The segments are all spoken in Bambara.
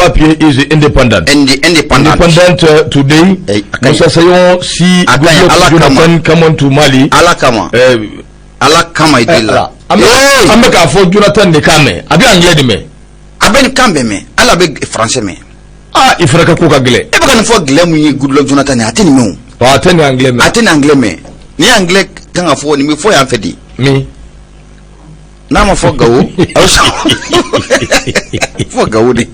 papier is independent. Independent. Independent today. Eh, a ka ɲi. Musa Sayon si A ka ɲi, Goodluck Ala kama. Jonathan come on to Mali. Ala kama. Ala kama i deli la. An bɛ k'a fɔ Jonathan de kan mɛn, a bɛ anglais de mɛn. A bɛ nin kan bɛɛ mɛn, hali a bɛ français mɛn. Aa, i fana ka ko ka gɛlɛn. E bɛ ka nin fɔ gɛlɛya mun ye Goodluck Jonathan ye, a tɛ nin mɛn o. A tɛ nin anglais mɛn. A tɛ nin anglais mɛn. Ni ye anglais kan ka fɔ, nin bɛ fɔ yan fɛ de. Min? N'a ma fɔ Gawo, a bɛ sɔn fɔ Gawo de.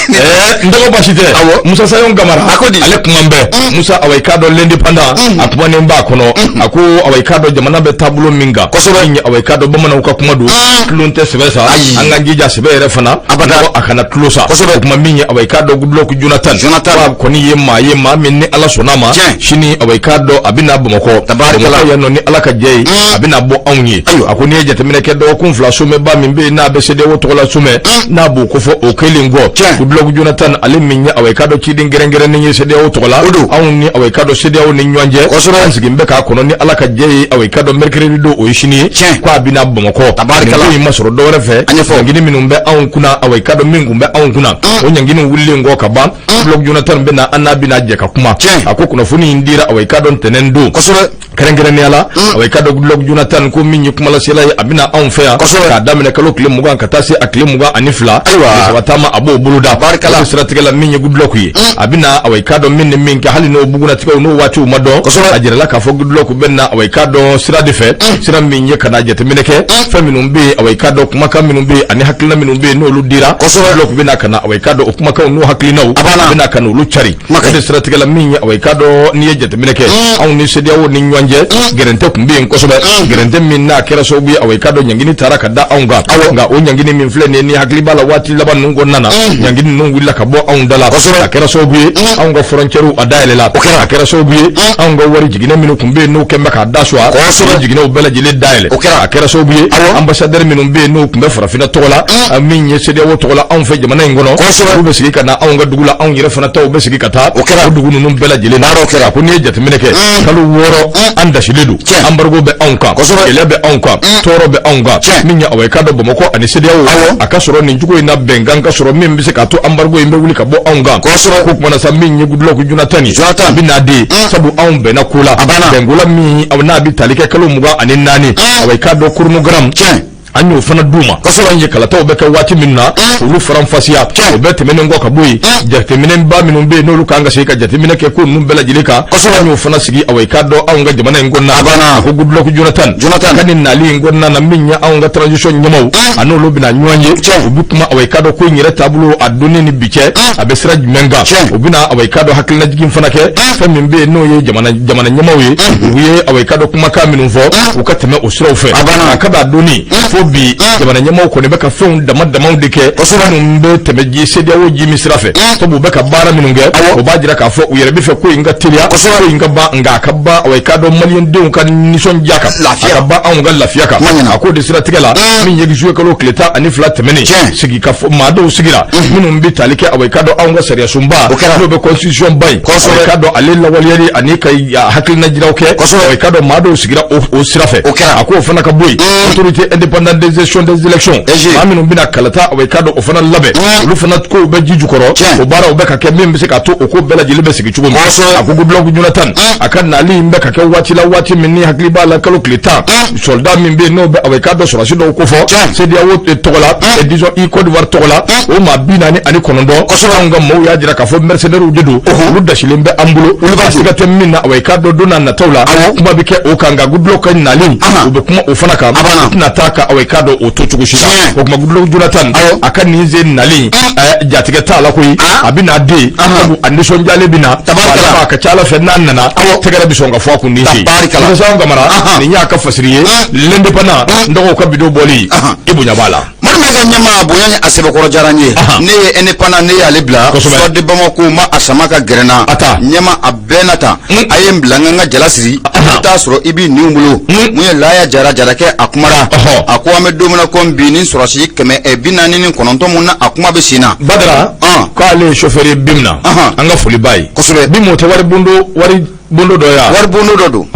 N tɔgɔ basi tɛ. Awɔ. Musa Sayon Gamara. A ko di? Ale kuma bɛɛ. Musa, awa, i k'a dɔn l'Indépendant a kumanen b'a kɔnɔ. A ko, awa, i k'a dɔn jamana bɛ taabolo min kan. Min ye, awa, i k'a dɔn bamananw ka kuma don. Tulon tɛ sɛbɛ sa. Ayi. An ka jija sɛbɛ yɛrɛ fana. Abada. Nɔgɔ a kana tulo sa. O kuma min ye, awa, i k'a dɔn Goodluck Jonathan. Jonathan. Ko a kɔni ye maa ye, maa min ni Ala sɔnna ma. Sini, awa, i k'a dɔn a bɛna Bamakɔ. Tabarikala. Bamakɔ yan nɔ, ni Ala ka jɛ ye, a bɛna bɔ anw ye. Ayiwa. A ko n'i ye jateminɛ kɛ, dɔgɔkun 2 somɛba min bɛ yen n'a bɛ CEDEAO tɔgɔ la somɛ, n'a b'o kofɔ, o kɛlen kɔ. Goodluck Jonathan, ale min ye, awa, i k'a dɔn ciden kɛrɛnkɛrɛnnen ye CEDEAO tɔgɔ la. O don. Anw ni, awa, i k'a dɔn CEDEAO ni ɲɔgɔn cɛ. An sigi bɛ k'a kɔnɔ ni Ala ka jɛ ye, awa, i k'a dɔn mercredi don, o ye sini ye. Ko a bɛna Bamakɔ. Tabarikala. Nin ko in ma sɔrɔ dɔwɛrɛ fɛ. A ɲɛfɔ. Ɲangini minnu bɛ anw kunna, awa, i k'a dɔn min kun bɛ anw kunna, o ɲangini wulilen kɔ ka ban, Goodluck Jonathan bɛ na, an n'a bɛna jɛ ka kuma. A ko kunnafoni in dira, awa, i k'a dɔn ntɛnɛn don. Kɛrɛnkɛrɛnnenya la, awa, i k'a dɔn Goodluck Jonathan ko min ye kumalasela ye, a bɛna anw fɛ yan. K'a daminɛ kalo tile 20 ka taa se a tile 22. Ayiwa. Tile 3 taama, a b'o boloda. Barikala. O de siratigɛ la, min ye Goodluck ye, a bɛna, awa, i k'a dɔn min ni min kɛ, hali n'o bugunatigɛw n'o waatiw ma dɔn. A jirala k'a fɔ Goodluck bɛ na, awa, i k'a dɔn sira de fɛ, sira min ye ka na jateminɛ kɛ fɛn minnu bɛ yen, awa, i k'a dɔn kumakan minnu bɛ yen ani hakilina minnu bɛ yen n'olu dira. Goodluck bɛ na ka na, awa, i k'a dɔn o kumakanw n'o hakilinaw, A banna. a bɛna ka na olu cari. Kuma ka O de ɲi. siratigɛ la, min ye, awa, i k'a dɔn n'i ye jateminɛ kɛ, anw ni CEDEAO ni ɲɔgɔn cɛ, gɛrɛntɛ tun bɛ yen kosɛbɛ, gɛrɛntɛ min n'a kɛra sababu ye, awa, i k'a dɔn ɲangini taara ka da anw kan. Nka o ɲangini min filɛ nin ye, ni hakili b'a la waati laban ninnu kɔnɔna na, ɲangini ninnu wulila ka bɔ anw da la. A kɛra sababu ye anw ka frontières a dayɛlɛla. A kɛra sababu ye anw ka wari jiginɛ minnu tun bɛ yen n'o kɛn bɛ k'a da suwa, o jiginɛw bɛɛ lajɛlen dayɛlɛ. O kɛra. A kɛra sababu ye ambassadeur minnu bɛ yen n'o tun bɛ farafinna tɔgɔ la, min ye CEDEAO tɔgɔ la anw fɛ jamana in kɔnɔ, olu bɛ sigi ka na anw ka dugu la, anw yɛrɛ fana taw bɛ sigi ka taa O kɛra. o dugu ninnu bɛɛ lajɛlen na. Baaraw kɛra. A ko n'i ye jateminɛ kɛ, kalo 6 an dasilen don, embargo bɛ anw kan, gɛlɛya bɛ anw kan, tɔɔrɔ bɛ anw kan. Min ye, awa, i k'a dɔn Bamakɔ ani CEDEAO, a ka sɔrɔ nin cogo in na, bɛnkan ka sɔrɔ min bɛ se k'a to embargo in bɛ wuli ka bɔ anw kan. Ko kumana sa, min ye Goodluck Jonathan ye, Jonathan. a bɛ n'a den, sabu anw bɛnna ko la, A banna. bɛnko la min n'a bɛ tali kɛ kalo 24, awa, i k'a dɔn chronogramme an y'o fana d'u ma. An ye kalataw bɛ kɛ waati min na, olu faranfasiya o bɛɛ tɛmɛnen kɔ ka bɔ yen, jateminɛba minnu bɛ yen n'olu kan ka se ka jateminɛ kɛ ko ninnu bɛɛ lajɛlen kan, an y'o fana sigi, awa, i k'a dɔn anw ka jamana in kɔnɔna. A banna. A ko Goodluck Jonathan Jonathan. ka nin nali in kɔnɔna na, min ye anw ka transition ɲɛmaw, a n'olu bɛna ɲɔgɔn ye, u bɛ kuma, awa, i k'a dɔn ko in yɛrɛ taabolo a donni ni bi cɛ, a bɛ sira jumɛn kan. U bɛna, awa, i k'a dɔn hakilinajigin fana kɛ fɛn min bɛ yen n'o ye jamana ɲɛmaw ye, u ye, awa, i k'a dɔn kumakan minnu fɔ, u ka tɛmɛ o siraw fɛ. A banna. A ka b'a donni fo bi, jamana ɲɛmaw kɔni bɛ ka fɛnw dama damaw de kɛ minnu bɛ tɛmɛ ji CEDEAO ji min sira fɛ, sabu u bɛ ka baara minnu kɛ, o b'a jira k'a fɔ u yɛrɛ bɛ fɛ ko in ka teliya, ko in ka ban, nka a ka ban, awa, i k'a dɔn maliyɛndenw ka nisɔndiya kan, Lafiya. a ka ban anw ka lafiya kan. Kuma ɲɛna. A k'o de siratigɛ la, min ye juillet kalo tile 12 tɛmɛnen, sigi ka fɔ maa dɔw sigira minnu bɛ tali kɛ, awa, i k'a dɔn anw ka sariya sunba, O kɛra. n'o bɛ constitution ba in, awa, i k'a dɔn ale lawaleyali ani ka hakilina jiraw kɛ, awa, i k'a dɔn maa dɔw sigira o sira fɛ. O kɛra. A k'o fana ka bɔ yen, autorité indépendante de gestion des élections, EG. maa minnu bɛna kalata, awa, i k'a dɔn o fana labɛn, olu fana kow bɛ ji jukɔrɔ. O baaraw bɛ ka kɛ min bɛ se k'a to o ko bɛɛ lajɛlen bɛ sigi cogo min. A ko Goodluck Jonathan a ka nali in bɛ ka kɛ waati la, waati min ni hakili b'a la kalo tile 10, soldat min bɛ yen n'o bɛ, awa, i k'a dɔn sɔrɔdasi dɔw ko fɔ CEDEAO tɔgɔ la, disons i Côte d'Ivoire tɔgɔ la, o maa 49, anw ka maaw y'a jira k'a fɔ mercenaires de don, olu dasilen bɛ an bolo, olu b'a siga tɛ min na, awa, i k'a dɔn don n'a nataw la kuma bɛ kɛ o kan. Nka Goodluck ka nali, u bɛ kuma o fana kan, u tɛna taa ka, awa, i k'a dɔn o to cogo si la. O tuma Goodluck Jonathan a ka nin sen nalen, jatigɛ t'a la koyi, a bɛ n'a den, sabu a nisɔndiyalen bɛ na. Tabarikala. A ka ca Ala fɛ, n'a nana, tɛgɛrɛ bɛ sɔn ka fɔ a kun ni sen. Tabarikala. Musa Kamara, nin y'a ka fasiri ye l'Indépendant, n dɔgɔw ka bidon bɔli, i bonya b'a la. Mali ka ɲɛmaa bonya ni a sɛbɛkɔrɔ diyara n ye. Ne ye Indépendant, ne y'ale bila. Soir de Bamako ma a sama ka gɛrɛ n na. A ta. Ɲɛma a bɛɛ na tan. A ye n bila n ka n ka jala siri, i bɛ taa sɔrɔ i b'i ninw bolo. Mun ye Laya Jara Jarakɛ, a kumara. A ko an bɛ don min na komi bi, ni sɔrɔsi 449 mun na a kuma bɛ sen na. Badara, k'ale ye chauffeur ye bi min na, an ka foli b'a ye. Bi mɔgɔ tɛ wari bondo wari bondo dɔ ya wari bondo dɔ don,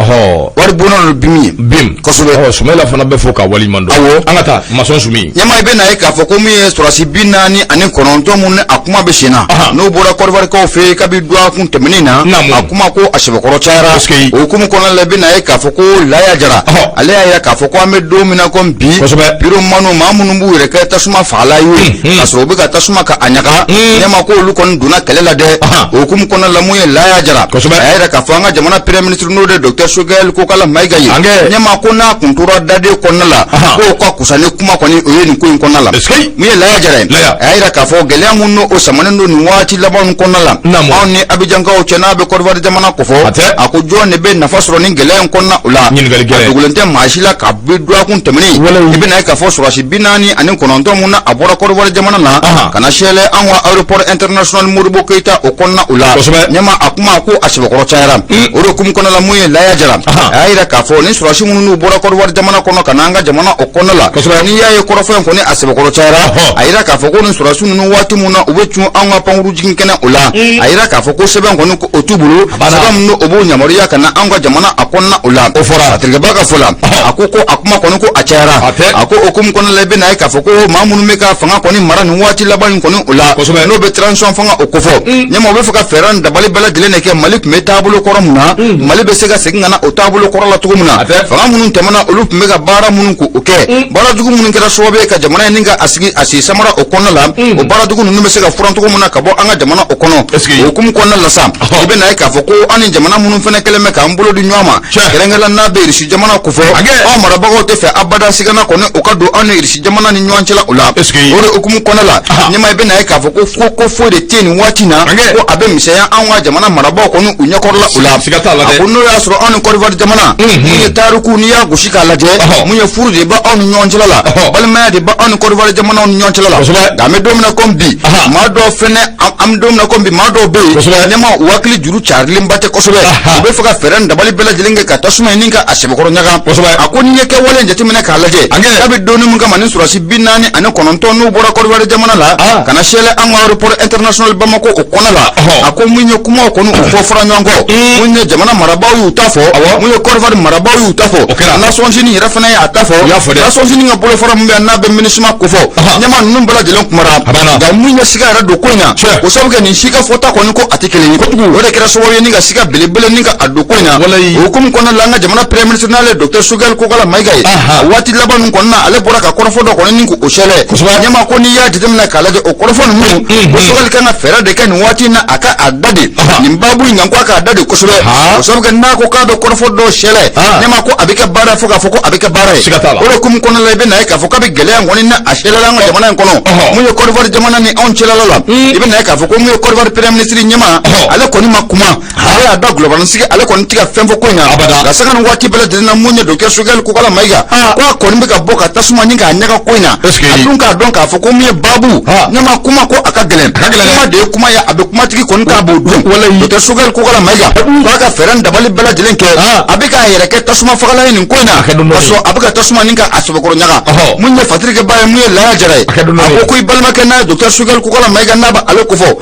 wari bondo dɔ BIM ye. BIM. Kosɛbɛ. Sumayila fana bɛ fo ka waleɲuman dɔn. Awɔ. An ka taa masɔn Sumi. Ɲɛma, i bɛ na ye k'a fɔ ko min ye sɔrɔsi 49 mun ni a kuma bɛ sen na, n'o bɔra Kɔdiwarikaw fɛ yen kabi dɔgɔkun tɛmɛnen na, a kuma ko a sɛbɛkɔrɔ cayara. Est-ce que O hukumu kɔnɔna la, i bɛ na ye k'a fɔ ko Laya Jara, ale y'a yira k'a fɔ ko an bɛ don min na komi bi, pyromane, maa minnu b'u yɛrɛ kɛ tasuma fagala ye k'a sɔrɔ u bɛ ka tasuma ka a ɲaga, ɲɛma, ko olu kɔni donna kɛlɛ la dɛ. O hukumu kɔnɔna la, mun ye Laya Jara, a y'a yira k'a fɔ an ka jamana premier ministre, n'o de docteur Choguel Kokala Maïga ye, ɲɛma, ko n'a kun tora daden kɔnɔna la, k'o ka kusa ni kuma kɔni o ye nin ko in kɔnɔna la. Mun ye Laya Jara ye, a y'a yira k'a fɔ gɛlɛya mun n'o samanen don nin waati laban ninnu kɔnɔna la anw ni Abijankaw cɛ, n'a bɛ Kɔdiwari jamana kofɔ, a ko jɔn de bɛ nafa sɔrɔ nin gɛlɛya in kɔnɔna o la? Ɲininkali A dogolen tɛ maa si la ka bi dɔgɔkun tɛmɛnen, i bɛna ye k'a fɔ sɔrɔsi 49 mun na a bɔra Kɔdiwari jamana na ka na sɛlɛ an ka aéroport international Modibo Keyita o kɔnɔna o la. Ɲɛma, a kuma ko a sɛbɛkɔrɔ cayara. O de hukumu kɔnɔna la, mun ye Laya Jara, a y'a yira k'a fɔ ni sɔrɔsi minnu n'u bɔra Kɔdiwari jamana kɔnɔ ka na an ka jamana o kɔnɔna la, n'i y'a ye kɔrɔfɔ in kɔni a sɛbɛkɔrɔ cayara, a yira k'a fɔ ko ni sɔrɔsi ninnu, waati mun na u bɛ cun an ka pankuru jigin kɛnɛ o la, a yira k'a fɔ ko sɛbɛn kɔni ko o t'u bolo, sɛbɛn min o b'o yamaruya ka na an ka jamana a kɔnɔna o la. O fɔra. A terikɛba ka fɔ la, a ko ko a kuma kɔni ko a cayara. A ko o hukumu kɔnɔna la, i bɛna ye k'a fɔ ko maa minnu bɛ ka fanga kɔni mara nin waati laban in kɔni o la, n'o bɛ transition fanga o kofɔ, ɲɛma, u bɛ fɛ ka fɛɛrɛ ni dabali bɛɛ lajɛlen de kɛ Mali tun bɛ taabolo kɔrɔ mun na, Mali bɛ se ka segin ka na o taabolo kɔrɔ la cogo min na. Fanga minnu tɛmɛna, olu tun bɛ ka baara minnu k'o kɛ, baara jugu minnu kɛra sababu ye ka jamana in ni ka a sigi a sen samara o kɔnɔna la, o baara jugu ninnu bɛ se ka furan cogo min na ka bɔ an ka jamana o kɔnɔ. O hukumu kɔnɔna la sa, i bɛ na ye k'a fɔ ko an ni jamana minnu fana kɛlen bɛ k'an bolo di ɲɔgɔn ma, kɛrɛnkɛrɛnnenya n'a bɛ Irisi jamana kofɔ, anw marabagaw tɛ fɛ abada sigana kɔni o ka don an ni Irisi jamana ni ɲɔgɔn cɛla o la. O de hukumu kɔnɔna la, ɲɛma, i bɛ na ye k'a fɔ ko ko foyi de tɛ yen nin waati in na ko a bɛ misɛnya anw ka jamana marabaaw kɔni u ɲɛkɔrɔla o la. A ko n'o y'a sɔrɔ anw ni Kɔdiwari jamana, mun ye tariku, n'i y'a gosi k'a lajɛ, mun ye furu de b'anw ni ɲɔgɔn cɛla la, balimaya de b'anw ni Kɔdiwari jamanaw ni ɲɔgɔn cɛla la. Nka an bɛ don min na komi bi, maa dɔw fɛnɛ, an bɛ don min na komi bi, maa dɔw bɛ yen, ɲɛma, u hakili juru carilenba tɛ kosɛbɛ, u bɛ fɛ ka fɛɛrɛ ni dabali bɛɛ lajɛlen kɛ ka tasuma in ni ka a sɛbɛkɔrɔ ɲaga. A ko n'i ye kɛwale in jateminɛ k'a lajɛ, kabi donni min kama ni sɔrɔsi 49 n'u bɔra Kɔdiwari jamana la ka na sɛlɛ an ka aéroport international Bamako o kɔnɔ la, a ko mun ye kumaw kɔni u fɔ fɔra ɲɔgɔn kɔ, mun ye jamana marabaaw y'u ta fɔ, mun ye Kɔdiwari marabaaw y'u ta fɔ, Nations Unies yɛrɛ fana y'a ta fɔ, Nations Unies ka bolofara min bɛ yan n'a bɛ MINUSMA kofɔ, ɲɛma, ninnu bɛɛ lajɛlen kumara. Nka mun ye siga yɛrɛ don ko in na, o sababu kɛ nin si ka fɔta kɔni ko a tɛ kelen ye, o de kɛra sababu ye ni ka siga belebele ni ka a don ko in na. O hukumu kɔnɔna la, an ka jamana premier ministre, n'ale docteur Choguel Kokala Maïga ye, waati laban ninnu kɔnɔna, ale bɔra ka kɔrɔfɔ dɔ kɔni ni k'o sɛlɛ. Ɲɛma, ko n'i y'a jateminɛ k'a lajɛ, o kɔrɔfɔ ninnu, ko Choguel kan ka fɛɛrɛ de kɛ nin waati in na, a ka a da de nin baabu in kan, ko a k'a da de kosɛbɛ. O sababu kɛ n'a ko k'a bɛ kɔrɔfɔ dɔw sɛlɛ, ɲɛma, ko a bɛ kɛ baara fo k'a fɔ ko a bɛ kɛ baara ye. O de hukumu kɔnɔna la, i bɛ na ye k'a fɔ k'a bɛ gɛlɛya kɔni na a sɛlɛla an ka jamana in kɔnɔ, mun ye Kɔdiwari jamana ni anw cɛla la. I bɛ na ye k'a fɔ ko mun ye Kɔdiwari premier ministre ɲɛma, ale kɔni ma kuma, ale y'a da gulɔbani sigi, ale kɔni tɛ ka fɛn fɔ ko in na. Nka sanga ni waati bɛɛ lajɛlen na, mun ye docteur Choguel Kokala Maïga, ko a kɔni bɛ ka bɔ ka tasuma ni k'a ɲaga ko in na. A dun k'a dɔn k'a fɔ ko mun ye baabu, ɲɛma, kuma ko a ka gɛlɛn, kuma de ye kuma ye, a bɛ kumatigi kɔni k'a b'o dun. Docteur Choguel Kokala Maïga k'a ka fɛɛrɛ ni dabali bɛɛ lajɛlen kɛ, a bɛ k'a yɛrɛ kɛ tasuma fagalan ye nin ko in na, ka sɔrɔ a bɛ ka tasuma ni ka a sɛbɛkɔrɔ ɲaga. Mun ye Fatirikɛba ye, mun ye Laya Jara ye, a ko ko i balimakɛ n'a ye docteur Choguel Kokala Maïga, n'a bɛ ale kofɔ.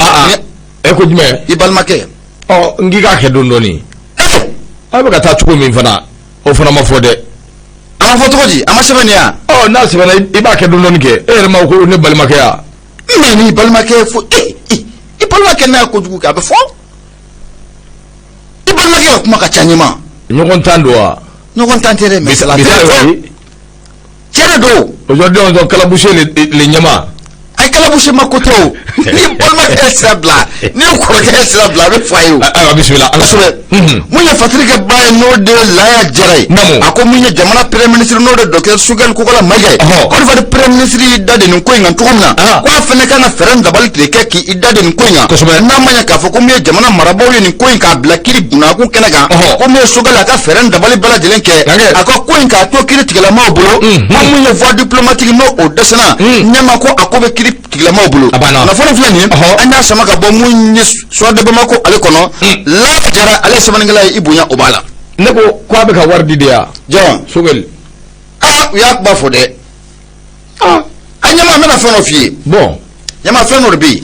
E ko jumɛn? I balimakɛ. Ɔ, n k'i k'a kɛ dɔɔni dɔɔni. A bɛ ka taa cogo min fana, o fana ma fɔ dɛ. A ma fɔ cogo di? A ma sɛbɛn nin ya? Ɔ, n'a sɛbɛnna, i b'a kɛ dɔɔni dɔɔni kɛ. E yɛrɛ ma ko ne balimakɛ ya? Mais n'i balimakɛ fo i balimakɛ n'a ye kojugu kɛ, a bɛ fɔ. I balimakɛ ka kuma ka ca ɲɛma. Ɲɔgɔn tan don wa? Ɲɔgɔn tan tɛ dɛ, mais c'est la vérité. Tiɲɛ de don. Aujourd'hui on doit calabousser les ɲɛma. A kalabuse ma ko tɛ o. Ni balimakɛ ye sira bila, ni kɔrɔkɛ ye sira bila, a bɛ fɔ a ye o. Ayiwa, bisimila. Kosɛbɛ. Mun ye Fatirikɛ ba ye, n'o de ye Laya Jara ye, a ko mun ye jamana premier ministre, n'o de docteur Choguel Kokala Maïga ye, Kɔdiwari premier ministre y'i da de nin ko in kan cogo min na, ko a fana kan ka fɛɛrɛ ni dabali de kɛ k'i da de nin ko in kan. N'a ma ɲɛ k'a fɔ ko mun ye jamana marabaaw ye nin ko in k'a bila kiri bunakun kɛnɛ kan, ko mun ye Choguel a ka fɛɛrɛ ni dabali bɛɛ lajɛlen kɛ, a ka ko in k'a to kiri tigilamaw bolo, ko mun ye voie diplomatique n'o o dɛsɛra, ɲɛma, ko a ko bɛ kiri tigilamaw bolo. Kunnafoni filɛ nin ye, an y'a sama ka bɔ mun ye Soir de Bamako ale kɔnɔ. Laya Jara, ale ye sɛbɛnnikɛla ye, i bonya o b'a la. Ne ko k'a bɛ ka wari di de ya? Jɔn? Choguel. Aa, u y'a kuma fɔ dɛ. Aa, a ɲɛma, n bɛna fɛn dɔ f'i ye. Bon. Ɲɛma, fɛn dɔ de bɛ yen.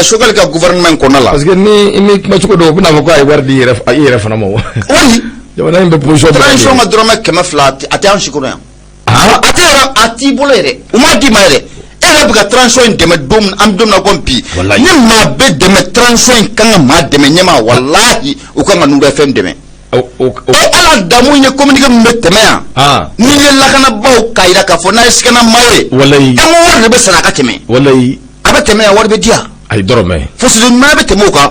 Choguel ka gouvernement in kɔnɔna la. Parce que ni i m'i kuma cogo dɔn, u bɛna fɔ ko a ye wari di i yɛrɛ fana ma o. Oui. Jamana in bɛ position min na. Transition ka dɔrɔmɛ 200 a tɛ an si kɔnɔ yan. A tɛ yɛrɛ, a t'i bolo yɛrɛ, u m'a d'i ma yɛrɛ. E yɛrɛ bɛ ka transition in dɛmɛ don min, an bɛ don min na komi bi. Walayi. Ni maa bɛ dɛmɛ transition in kan ka maa dɛmɛ ɲɛma, walahi u kan ka Nour FM dɛmɛ. O E ala damu ye communiqué min bɛ tɛmɛ yan. N'i ye lakanabaaw k'a jira k'a fɔ n'a ye sigana maa ye. Walayi. An ko wari de bɛ sara a ka tɛmɛ. Walayi. A bɛ tɛmɛ yan, wari bɛ di yan. Ayi dɔrɔmɛ. Fasoden ɲumanya bɛ tɛmɛ o kan.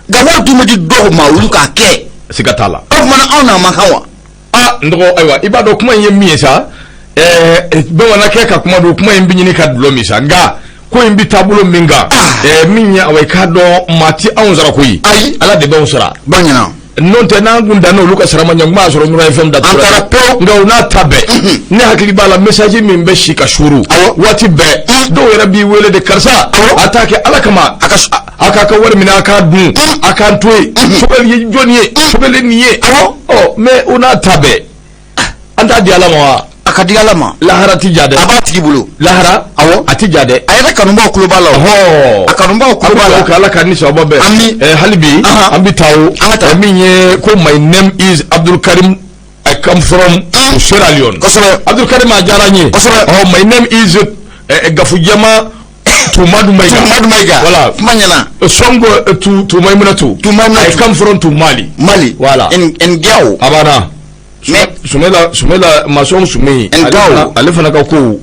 Nka wari dun bɛ di dɔw ma olu k'a kɛ. Siga t'a la. O tuma na anw n'a man kan wa? N dɔgɔ, ayiwa, i b'a dɔn kuma in ye min ye sa, bamanankɛ ka kuma don, kuma in bɛ ɲini ka dulɔ min sa, nka ko in bɛ taabolo min kan, min ye awa i k'a dɔn maa ti anw sara koyi. Ayi. Ala de b'anw sara. Ba ɲɛna. N'o tɛ n'an kun danna olu ka sara ma ɲɛ, n b'a sɔrɔ Noura FM datugura. An taara pewu. Nka o n'a ta bɛɛ, ne hakili b'a la message min bɛ si ka suuru. Waati bɛɛ. Dɔw yɛrɛ b'i wele de karisa. A t'a kɛ Ala kama. A ka A k'a ka wari minɛ, a k'a dun. A k'an to yen. Choguel ye jɔnni ye? Choguel ye nin ye. Ɔ mais o n'a ta bɛɛ, an t'a di Ala ma wa? A ka di Ala ma. Lahara ti ja dɛ. A b'a tigi bolo. Lahara. Awɔ. A ti ja dɛ. A yɛrɛ kanubaw tulo b'a la o. Ɔhɔ. A kanubaw tulo b'a la. An bɛ Ala ka ni sababa bɛn. Ami. Hali bi an bɛ taa o. An ka taa. Min ye ko my name is Abdul Karim, I come from Sierra Leone. Kosɛbɛ. Abdul Karim, a diyara n ye. Kosɛbɛ. Ɔ, my name is Gafujɛma Tumadu Mayiga. Tumadu Mayiga. Voilà. Kuma ɲɛna. Songo tu Maymunatu. Tu Maymunatu. I come from to Mali. Mali. Voilà. In Gao. A banna. Mais Sumela Masɔn Sumi. Ngao. Ale fana ka ko.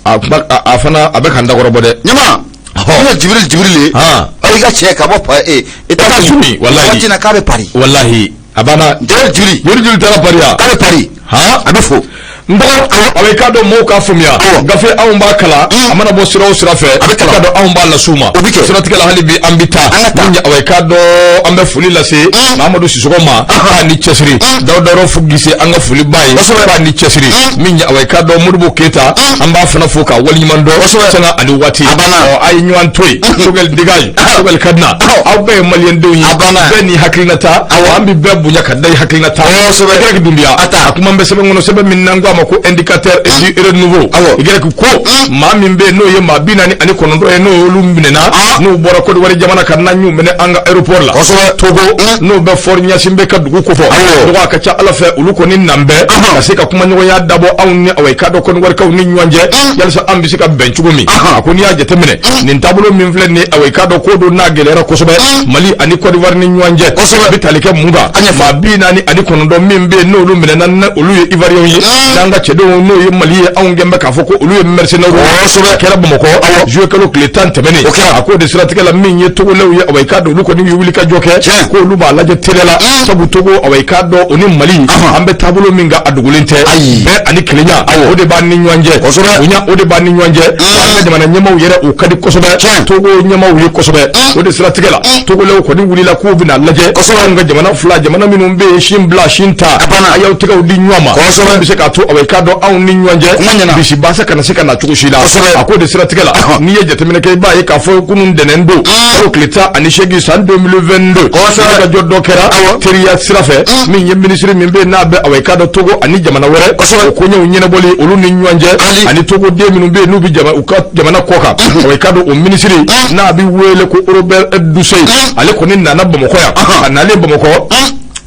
A kuma a fana a bɛ ka n dakɔrɔbɔ dɛ. Ɲama. Ne ye Jibril Jibril ye. Aw i ka cɛ ka bɔ États-Unis, walahi. Waati na k'a bɛ Paris. Walahi a banna. Jibril Jibril. Jibril Jibril taara Paris yan. K'a bɛ Paris. A bɛ fo. N dɔgɔ, a bɛ k'a dɔn mɔgɔw k'a faamuya. Gafe anw b'a kalan, a mana bɔ sira o sira fɛ, A bɛ kalan. k'a dɔn anw b'a las'u ma. O bɛ kɛ. Siratigɛ la hali bi an bɛ taa. An ka taa. Min ye awa i k'a dɔn an bɛ foli lase Mahamadu Sisɔkɔ ma. K'a ni cɛsiri. Dawuda Rɔfu Gise, an ka foli b'a ye. K'a ni cɛsiri. Min ye awa i k'a dɔn Modibo Keyita, an b'a fana fo k'a waleɲuman dɔn. Sanga ani waati. A banna. Ɔ, a ye ɲɔgɔn to yen. Choguel dégage. Choguel ka na. Aw bɛɛ ye maliyɛndenw ye. A banna. Bɛɛ n'i hakilinata. An bɛ bɛɛ bonya ka da i hakilinata. Kosɛbɛ. Y Doumbia. A ta. A kuma bɛ sɛbɛn kɔnɔ, sɛbɛn min n'an ko a ma ko indicateur du renouveau. Awɔ. Y ko maa min bɛ yen n'o ye maa 49 ye, n'o y'olu minɛna, n'u bɔra Côte d'Ivoire jamana kan, n'an y'u minɛ an ka aéroport la. Kosɛbɛ. Togo, n'o bɛ Faure Gnassingbé ka dugu kofɔ. Awɔ. Donc a ka ca Ala fɛ olu kɔni nan bɛɛ ka se ka kumaɲɔgɔnya dabɔ anw ni awa i k'a dɔn Côte d'Ivoire kaw ni ɲɔgɔn cɛ, yalisa an bɛ se ka bɛn cogo min. A ko n'i y'a jateminɛ nin taabolo min filɛ nin ye, awa i k'a dɔn ko don n'a gɛlɛyara kosɛbɛ Mali ani Côte d'Ivoire ni ɲɔgɔn cɛ. Kosɛbɛ. A bɛ tali kɛ mun kan? A ɲɛfɔ. Maa 49 min bɛ yen n'olu minɛna, ni olu ye Ivoirien ye, n'an ka cɛdenw n'o ye Mali ye, anw gɛn bɛ k'a fɔ ko olu ye mercenaires ye. Kosɛbɛ. A kɛra Bamakɔ juillet kalo tile 10 tɛmɛnen. O kɛra. A k'o de siratigɛ la, min ye Togolɛw ye, awa i k'a dɔn olu kɔni ye wulikajɔ kɛ Tiɲɛ. k'olu b'a lajɛ teliya la, sabu Togo, awa i k'a dɔn o ni Mali an bɛ taabolo min kan, a dogolen tɛ. Ayi. Bɛn ani kelenya, o de b'an ni ɲɔgɔn cɛ. Kosɛbɛ. Bonya, o de b'an ni ɲɔgɔn cɛ. An ka jamana ɲɛmaaw yɛrɛ, o ka di kosɛbɛ Tiɲɛ. Togo ɲɛmaaw ye kosɛbɛ. O de siratigɛ la, Togolɛw kɔni wulila k'u bɛna lajɛ. Kosɛbɛ. Anw ka jamana fila, jamana minnu bɛ yen sin bila sin ta, A banna. a y'aw tɛgɛw di ɲɔgɔn ma. Kosɛbɛ. Min bɛ se k'a to awa i k'a dɔn anw ni ɲɔgɔn cɛ Kuma ɲɛna. bisibasa kana se ka na cogo si la. Kosɛbɛ. A k'o de siratigɛ la, n'i ye jateminɛ kɛ, i b'a ye k'a fɔ kunun ntɛnɛn don, kalo tile 18 san 2022, Kosɛbɛ. ka jɔ dɔ kɛra teriya sira fɛ, min ye minisiri min bɛ yen n'a bɛ awa i k'a dɔn Togo ani jamana wɛrɛ Kosɛbɛ. o koɲɛw ɲɛnabɔli olu ni ɲɔgɔn cɛ, Ali. ani Togo den minnu bɛ yen n'u bɛ jama u ka jamana kɔ kan, awa i k'a dɔn o minisiri n'a bɛ wele ko Robert Dussey, ale kɔni nana Bamakɔ yan. A nalen Bamakɔ,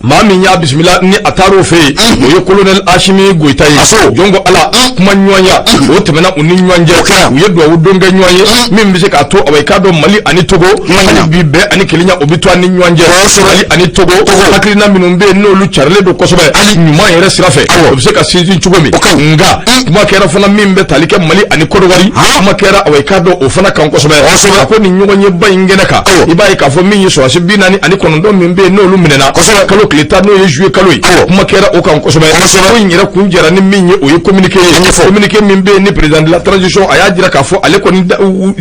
maa min y'a bisimila ni a taar'o fɛ yen, o ye colonel Asimi Goyita ye. Jɔn ko Ala, kuma ɲɔgɔnya o tɛmɛna u ni ɲɔgɔn cɛ. O kɛra. U ye duwawu don kɛ ɲɔgɔn ye, min bɛ se k'a to awa i k'a dɔn Mali ani Togo hali bi bɛn ani kelenya o bɛ to an ni ɲɔgɔn cɛ. Kosɛbɛ. Mali ani Togo hakilina minnu bɛ yen n'olu carilen don kosɛbɛ ɲuman yɛrɛ sira fɛ, o bɛ se ka sinsin cogo min. O ka ɲi. Nka kuma kɛra fana min bɛ tali kɛ Mali ani Côte d'Ivoire, kuma kɛra awa i k'a dɔn o fana kan kosɛbɛ. Kosɛbɛ. A ko nin ɲɔgɔn ye ba in kɛnɛ kan, Awɔ. i b'a ye k'a fɔ min ye sɔrɔdasi 49 min bɛ yen n'olu minɛna Kosɛbɛ. kalo tile 10, n'o ye juillet kalo ye, Awɔ. kuma kɛra o kan kosɛbɛ. Kosɛbɛ. Ko in yɛrɛ kun jɛra ni min ye, o ye communiqué ye. Ɲɛfɔ. Communiqué min bɛ yen ni président de la transition a y'a jira k'a fɔ ale kɔni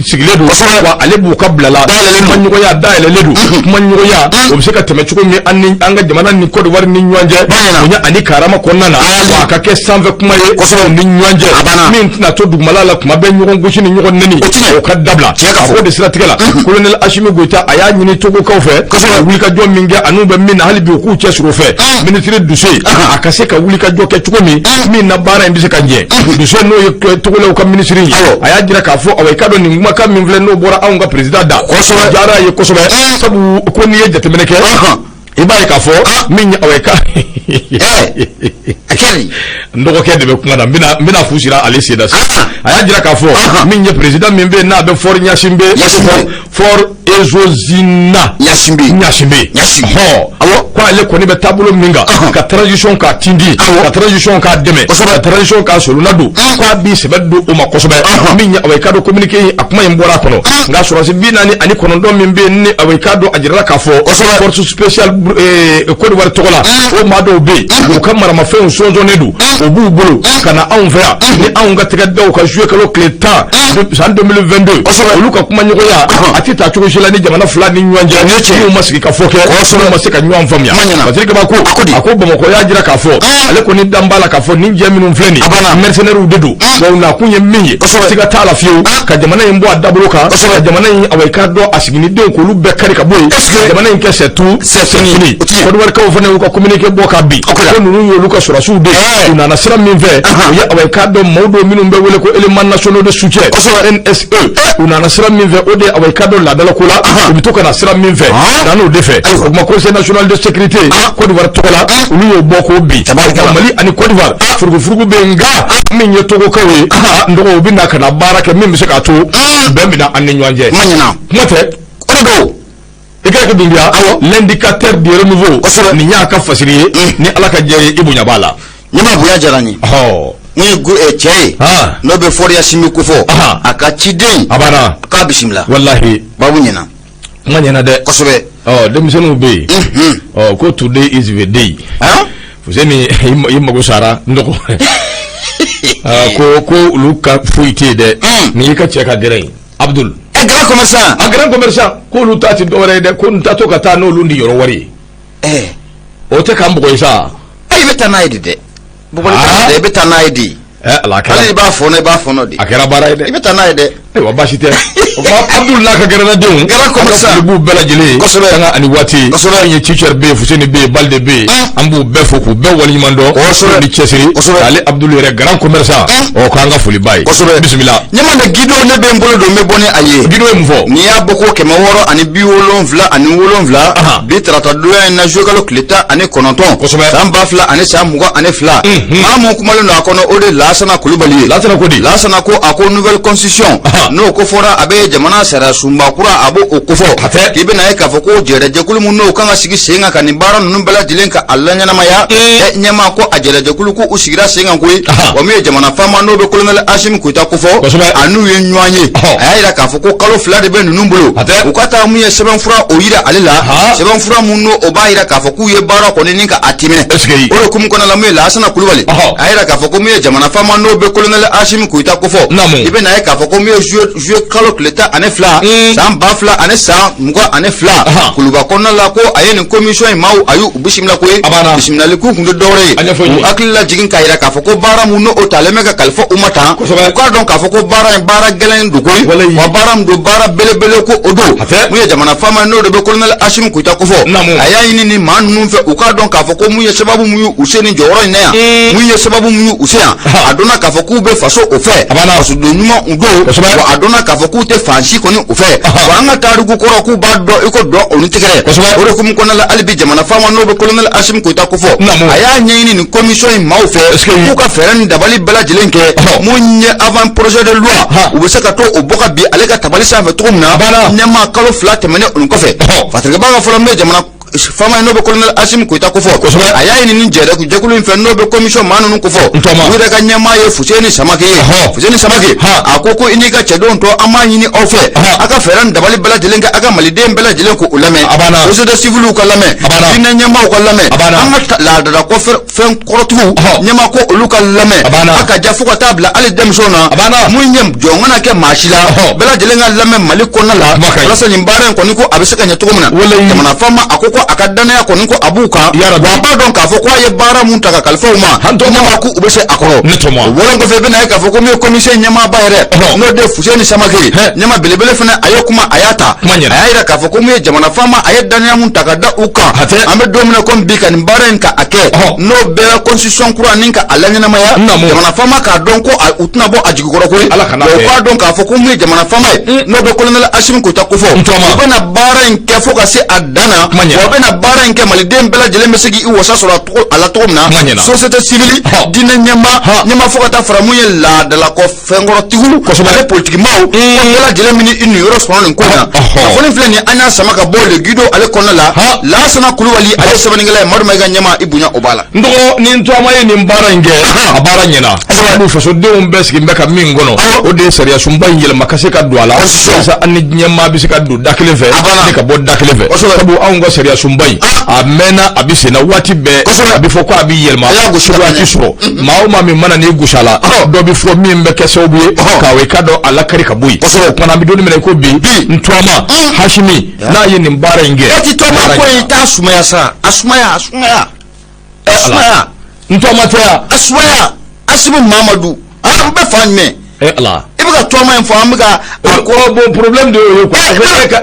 sigilen don, Kosɛbɛ. wa ale b'u ka bila la. Dayɛlɛlen don. Kuma ɲɔgɔnya dayɛlɛlen don, kuma ɲɔgɔnya o bɛ se ka tɛmɛ cogo min an ni an ka jamana ni Côte d'Ivoire ni ɲɔgɔn cɛ, Ba ɲɛna. bonya ani karama kɔnɔna na, Ali. wa a ka kɛ sanfɛ kuma ye. Kosɛbɛ. U ni ɲɔgɔn cɛ, A banna. min tɛna to dugumala la kuma bɛɛ ɲɔgɔn gosi ni ɲɔgɔn neni, O ti ɲɛ. o ka dabila. Tiɲɛ ka A fɔ. k'o de siratigɛ la, colonel Asimi Goyita a y'a ɲini Togokaw fɛ Kosɛbɛ. wulikajɔ min kɛ an'u bɛ min na, hali bi u k'u cɛsiri o fɛ minisiri Duse a ka se ka wuli ka jɔ kɛ cogo min min na baara in bɛ se ka ɲɛ. Duse n'o ye Togolɛw ka minisiri ye, a y'a jira k'a fɔ awa i ka dɔn nin kumakan min filɛ n'o bɔra anw ka président da, o diyara a ye kosɛbɛ, sabu ko n'i ye jateminɛ kɛ, i b'a ye k'a fɔ min ye awa i ka n dɔgɔkɛ de bɛ kuma na, n bɛna fu sira ale sen na sisan. A y'a jira k'a fɔ min ye président min bɛ yen n'a bɛ Faure Gnassingbé, Faure Essozimna Gnassingbé, hɔ ko ale kɔni bɛ taabolo min kan ka transition k'a tindi, ka transition k'a dɛmɛ, ka transition k'a solona don, k'a b'i sɛbɛ don o ma kosɛbɛ. Min ye awa i ka dɔn communiqué in a kuma in bɔra a kɔnɔ, nka sɔrɔdasi 49 min bɛ yen ni awa i ka dɔn a jirala k'a fɔ force spéciale Côte d'Ivoire tɔgɔ la, o maa dɔw bɛ yen u ka maramafɛnw sɔnsɔnnen don, o b'u bolo ka na anw fɛ yan ni anw ka tɛgɛ da u ka juillet kalo tile 10 san 2022. Olu ka kumaɲɔgɔnya a tɛ taa cogo si la ni jamana fila ni ɲɔgɔn cɛ n'u ma sigi ka fɔ kɛ, n'u ma se ka ɲɔgɔn faamuya. Patrik Kabako a ko Bamakɔ y'a jira k'a fɔ ale kɔni dan b'a la k'a fɔ nin jɛ minnu filɛ nin mercenaires de don, wa u nakun ye min ye siga t'a la fiyewu, ka jamana in bɔ a dabolo kan, ka jamana in awa i k'a dɔn a siginidenw k'olu bɛɛ kari ka bɔ yen, ka jamana in kɛ c'est tout c'est fini. Côte d'Ivoire fana y'u ka communiqué bɔ ka bin ko ninnu y'olu ka sɔrɔdasiw de ye, u nana sira min fɛ o ye awa i k'a dɔn maaw dɔw minnu bɛ wele ko élément nationaux de soutien NSE, u nana sira min fɛ o de ye awa i k'a dɔn laadalako la u bɛ to ka na sira min fɛ na n'o de fɛ. O tuma conseil national de sécurité Côte d'Ivoire tɔgɔ la, olu y'o bɔ k'o bin. Mali ani Côte d'Ivoire furugufurugu bɛ yen, nka min ye Togokaw ye n dɔgɔ, u bɛ na ka na baara kɛ min bɛ se k'a to bɛn bɛ na an ni ɲɔgɔn cɛ. Kuma tɛ o de don. I ka kɛ Dunbiya, l'indicateur du renouveau, nin y'a ka fasiri ye, ni Ala ka jɛ ye i bonya b'a la. Ɲɛma bonya diyara n ye. Mun ye cɛ ye n'o bɛ Faure Gnassingbé kofɔ, a ka ciden a banna k'a bisimila. Walahi babu ɲɛna. Kuma ɲɛna dɛ. Kosɛbɛ. Denmisɛnninw bɛ yen, ko today is the day. Fuseni i mago sara n dɔgɔ, ko olu ka foyi tɛ yen dɛ, nin y'i ka cɛ ka gɛrɛ ye Abdul. Grand commerçant. A grand commerçant k'olu ta tɛ dɔwɛrɛ ye dɛ, ko n ta to ka taa n'olu ni yɔrɔ wari ye. O tɛ k'an bugɔ ye sa. I bɛ taa n'a ye de dɛ. Bugɔli tɛ dɛ, i bɛ taa n'a ye de. Ala kɛra. Hali i b'a fɔnɔ, i b'a fɔnɔ de. A kɛra baara ye dɛ. I bɛ taa n'a ye dɛ. Ayiwa baasi tɛ. O tuma Abdul n'a ka gɛrɛnadenw. Grand commerçant. An ka foli b'u bɛɛ lajɛlen ye. Kosɛbɛ. Sanga ani waati. Kosɛbɛ. Min ye Cicɛri bɛ yen, Fuseni bɛ yen, Balde bɛ yen. An b'u bɛɛ fo k'u bɛɛ waleɲuman dɔn. Kosɛbɛ. Ni cɛsiri. Kosɛbɛ. Ale Abdul yɛrɛ grand commerçant. Ɔ k'an ka foli b'a ye. Kosɛbɛ. Bisimila. Ɲɛma de Guido ne bɛ n bolo don n bɛ bɔ ni a ye. Guido ye mun fɔ? N'i y'a bɔ ko 677 bi tarata donya in na juillet kalo tile 19. Kosɛbɛ. San 2022. Maa mun kumalen don a kɔnɔ o de Lasana Kulubali ye. Lasana ko di? Lasana ko a ko nouvelle constitution. N'o ko fɔra a bɛ jamana sariya sunba kura a b'o o kofɔ. A tɛ. K'i bɛna ye k'a fɔ ko jɛrɛjɛkulu mun n'o kan ka sigi sen kan ka nin baara ninnu bɛɛ lajɛlen ka a laɲɛnamaya. Ɲɛmaa ko a jɛrɛjɛkulu ko u sigira sen kan koyi. Wa min ye jamana faama n'o bɛ colonel Assimi Goïta kofɔ. Kosɛbɛ. A n'u ye ɲɔgɔn ye. A y'a jira k'a fɔ ko kalo 2 de bɛ ninnu bolo. A tɛ. U ka taa mun ye sɛbɛnfura o yira ale la. Sɛbɛnfura mun n'o o b'a jira k'a fɔ k'u ye baara kɔni ni ka a timɛ. Est ce que. O de hukumu kɔnɔna la mun ye Lasana Kulubali. A y'a jira k'a fɔ ko mun ye jamana faama n'o bɛ colonel Assimi Goïta kofɔ. Naamu. I bɛna ye k'a fɔ ko mun ye juillet kalo tile 12. San 2022. Kuluba kɔnɔna la ko a ye nin commission in maaw a y'u bisimila koyi. A banna. Bisimilali k'u kun tɛ dɔwɛrɛ ye. A ɲɛfɔ n ye. U hakili lajigin k'a jira k'a fɔ ko baara mun n'o talen bɛ ka kalifa u ma tan. Kosɛbɛ. U k'a dɔn k'a fɔ ko baara in baara gɛlɛn don koyi. Walayi. Wa baara min don baara belebele ko o don. A tɛ. Mun ye jamana faama n'o de bɛ colonel Assimi Goïta kofɔ. Naamu. A y'a ɲini nin maa ninnu fɛ u k'a dɔn k'a fɔ ko mun ye sababu mun y'u se nin jɔyɔrɔ in na yan. Mun ye sababu mun y'u se yan. A dɔnna k'a fɔ k'u bɛ faso o fɛ. A banna. Fasoden ɲuman u don. Kosɛbɛ. Wa a dɔnna k'a fɔ k'u tɛ fan si kɔni u fɛ. Wa an ka tariku kɔrɔ k'u b'a dɔn i ko dɔn o ni tɛgɛrɛ. Kosɛbɛ. O de hukumu kɔnɔna la hali bi jamana faama n'o bɛ colonel Assimi Goïta kofɔ. Naamu. A y'a ɲɛɲini nin commission in maaw fɛ. Est ce que. K'u ka fɛɛrɛ ni dabali bɛɛ lajɛlen kɛ. Mun ye avant projet de loi. U bɛ se ka to o bɔ ka bin ale ka tabali sanfɛ cogo min na. A banna. Ɲɛmaa kalo 2 tɛmɛnen o nin kɔfɛ. Fatirikɛba ka fɔlɔ min ye jamana faama ye n'o bɛ colonel Assimi Goïta kofɔ. Kosɛbɛ. A y'a ɲini nin jɛkulu in fɛ n'o bɛ commission maa ninnu kofɔ. Ntɔma. U yɛrɛ ka ɲɛmaa ye Fuseni Samake ye. Fuseni Samake. A ko i n'i ka cɛdenw tɔ an b'a ɲini aw fɛ. A ka fɛɛrɛ ni dabali bɛɛ lajɛlen kɛ a ka maliden bɛɛ lajɛlen k'o lamɛn. A banna. Société civile ka lamɛn. A banna. Diinɛ ɲɛmaaw ka lamɛn. A banna. An ka laadala kɔfɛ fɛn kɔrɔtigiw. Ɲɛmaa ko olu ka lamɛn. A banna. A ka ja fo ka taa bila hali denmisɛnw na. A banna. Mun ye jɔn kana kɛ maa si la. Bɛɛ lajɛlen ka lamɛn Mali kɔnɔna la. Kuma ka ɲi. Walasa nin baara in kɔni ko a bɛ se ka ɲɛ cogo min na. Walayi. Jamana faama a ko ko a ka danaya kɔni ko a b'u kan, wa a b'a dɔn k'a fɔ ko a ye baara mun ta ka kalifa u ma, ɲɛmaa ko u bɛ se a kɔrɔ. O bɔlen kɔfɛ, i bɛna ye k'a fɔ ko min ye commission ɲɛmaaba yɛrɛ, n'o de ye Fuseni Samake, ɲɛma belebele fana, a ye kuma, a y'a ta, a y'a yira k'a fɔ ko min ye jamana faama, a ye danaya mun ta ka da u kan, an bɛ don min na komi bi, ka nin baara in ka a kɛ, n'o bɛɛ constitution kura ni ka a laɲɛnamaya, jamana faama k'a dɔn ko u tɛna bɔ a jigi kɔrɔ koyi. U k'a dɔn k'a fɔ ko min ye jamana faama ye, n'o bɛ colonel Assimi Goïta kofɔ, u bɛna baara in kɛ fo ka se a dan na, wa u bɛna baara in kɛ maliden bɛɛ lajɛlen bɛ se k'i wasa sɔrɔ a la cogo min na, société civile, diinɛ ɲɛmaa ɲɛmaa, fo ka taa fara mun ye laadalakɔ fɛnkɔrɔtigiw ani politikimaw, ko bɛɛ lajɛlen min i niyɔrɔ sɔrɔ nin ko in na. Kunnafoni filɛ nin ye, an y'a sama ka bɔ Le Guido ale kɔnɔna la. Lansana Kulubali, ale ye sɛbɛnnikɛla ye. Madu Mayiga ɲɛmaa, i bonya o b'a la. N dɔgɔ, ni n tɔgɔma ye nin baara in kɛ, a baara ɲɛna, sabu fasodenw bɛɛ sigilen bɛ ka min kɔnɔ, o de ye sariya sunba in yɛlɛma ka se ka don a la, walasa an ni diɲɛ maa bɛ se ka don da kelen fɛ ni ka bɔ da kelen fɛ. Sabu anw ka sariya sunba in, a mɛnna, a bɛ sen na waati bɛɛ, a bɛ fɔ ko a bɛ yɛlɛma, waati sɔrɔ maa o maa min mana n'i gosi a la, dɔ bɛ fɔ min bɛ kɛ sababu ye k'a i ka dɔn a lakari ka bɔ yen. O kumana, an bɛ don min na i ko bi, n tɔgɔma Hasimi n'a ye nin baara in kɛ. E ti tɔgɔma ko in t'a sumaya sa, a sumaya, a sumaya, a sumaya. N tɔgɔma tɛ yan. A sumaya, Assimi Mamadu, an bɛ fan jumɛn? Eh Ala. I bɛ ka tɔgɔma in fɔ, an bɛ ka. O bon, problème de y'o ye quoi.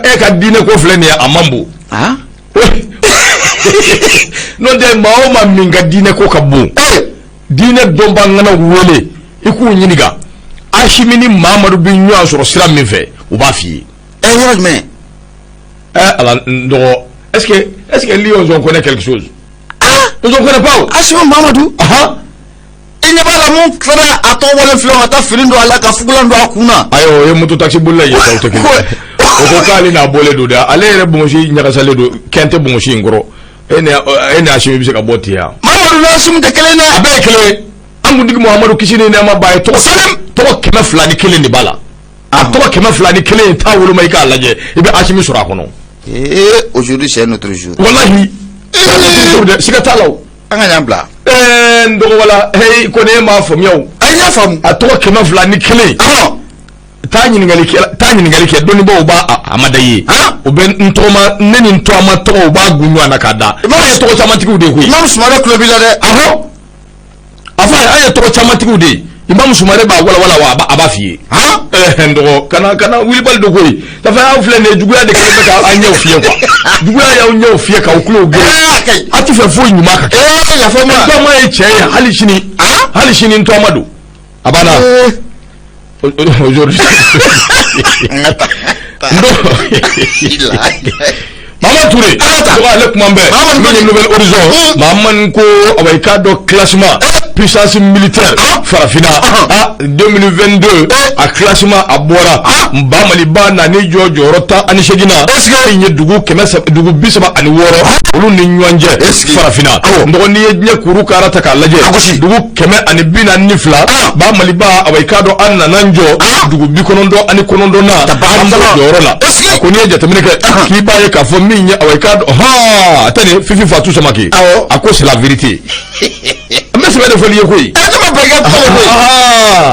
E ka diinɛ ko filɛ nin ye, a man bon. N'o tɛ, maa o maa min ka diinɛ ko ka bon, diinɛ dɔnbaa ŋanaw wele, i k'u ɲininka Assimi ni Mamadu bɛ ɲɔgɔn sɔrɔ sira min fɛ, u b'a f'i ye. Ɛ, yɔrɔ jumɛn? Ɛ Ala, n dɔgɔ, est-ce que lui, on connaît quelque chose? On connaît pas. Assimi Mamadu. I ɲɛ b'a la, mun tilara a tɔgɔ bɔlen filɛ, ka taa fini don a la, ka fugulan don a kun na. Ayi, o ye moto taxi bolila ye sa, o tɛ kelen ye. O ko k'ale n'a bɔlen don dɛ, ale yɛrɛ bonbosi ɲagasalen don, kɛn tɛ bonbosi in kɔrɔ. E ni Assimi bɛ se ka bɔ ten yan? Mamadu ni Assimi tɛ kelen dɛ. A bɛɛ ye kelen ye. An kuntigi Muhamadu, kisi ni nɛɛma b'a ye, tɔgɔ 201 de b'a la. A tɔgɔ 201 in, taa woloma i k'a lajɛ, i bɛ Assimi sɔrɔ a kɔnɔ. Ee, aujourd'hui c'est notre jour. Walahi, siga t'a la o. An ka ɲan bila. Ɛɛ, n dɔgɔ, wala kɔni e m'a faamuya o. A y'a faamu. A tɔgɔ 201. Taa ɲininkali kɛ, dɔnnibaaw b'a a ma da i ye. O bɛ n tɔgɔma, ne ni n tɔgɔma tɔgɔw b'a gun ɲɔgɔn na k'a da. An ye tɔgɔ camantigiw de ye koyi. Imam Sumare tulo b'i la dɛ. Ahɔ, a fɔ a ye, an ye tɔgɔ camantigiw de ye. Imam Sumare b'a walawala wa, a b'a f'i ye. Ɛɛ, n dɔgɔ, kana wulibali don koyi. Ça fait aw filɛ nin ye, juguya de kɛlen bɛ k'an ɲɛw fiyɛ quoi. Juguya y'aw ɲɛw fiyɛ k'aw tulow geren. A ti fɛ foyi ɲuman ka kɛ. Ee, yafa ma. N tɔgɔma ye cɛ ye hali sini. Hali sini n tɔgɔma don. A banna. Aujourd'hui. N Mama Touré, tɔgɔ ale kuma bɛɛ. Min ye Nouvel Horizon, Mahamani ko awa, i k'a dɔn classement puissance militaire farafinna a 2022, a classement a bɔra. Ba Maliba nani jɔ jɔyɔrɔ 18 na. Min ye dugu 300, dugu 36, olu ni ɲɔgɔn cɛ farafinna. N dɔgɔ, n'i ye diɲɛ kuru kara ta k'a lajɛ, dugu 142, ba Maliba awa, i k'a dɔn an nana n jɔ dugu 99 na, an b'o jɔyɔrɔ la. A ko n'i ye jateminɛ kɛ, k'i b'a ye k'a fɔ min ye awa, i k'a dɔn hɔn a tɛ nin Fifi Fatu Samake. A ko c'est la vérité, n bɛ sɛbɛn de fɔli ye koyi. Ɛ, ne ma ban i ka kuma koyi.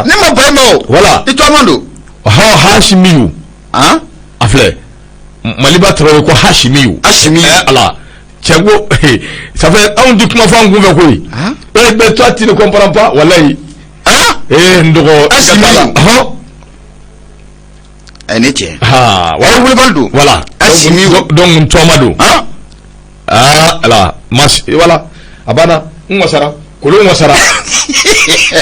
Ne ma ban i ma o. Voilà. I tɔgɔma don. Hɔn, Hasimiyu. A filɛ, Maliba Tarawele ko Hasimiyu. Hasimiyu. Ɛ Ala, cɛ ko ça fait anw ti kuma fɔ an kun fɛ koyi. Eh ben toi, tu ne comprends pas, walayi. Eh, n dɔgɔ. Hasimiyu. Hɔn. Ɛ, ne cɛ. Ha. Wala wulibali don. Voilà. Hasimiyu. Donc n tɔgɔma don. Ah ala, mas voilà, a banna, n wasara, kolon wasara,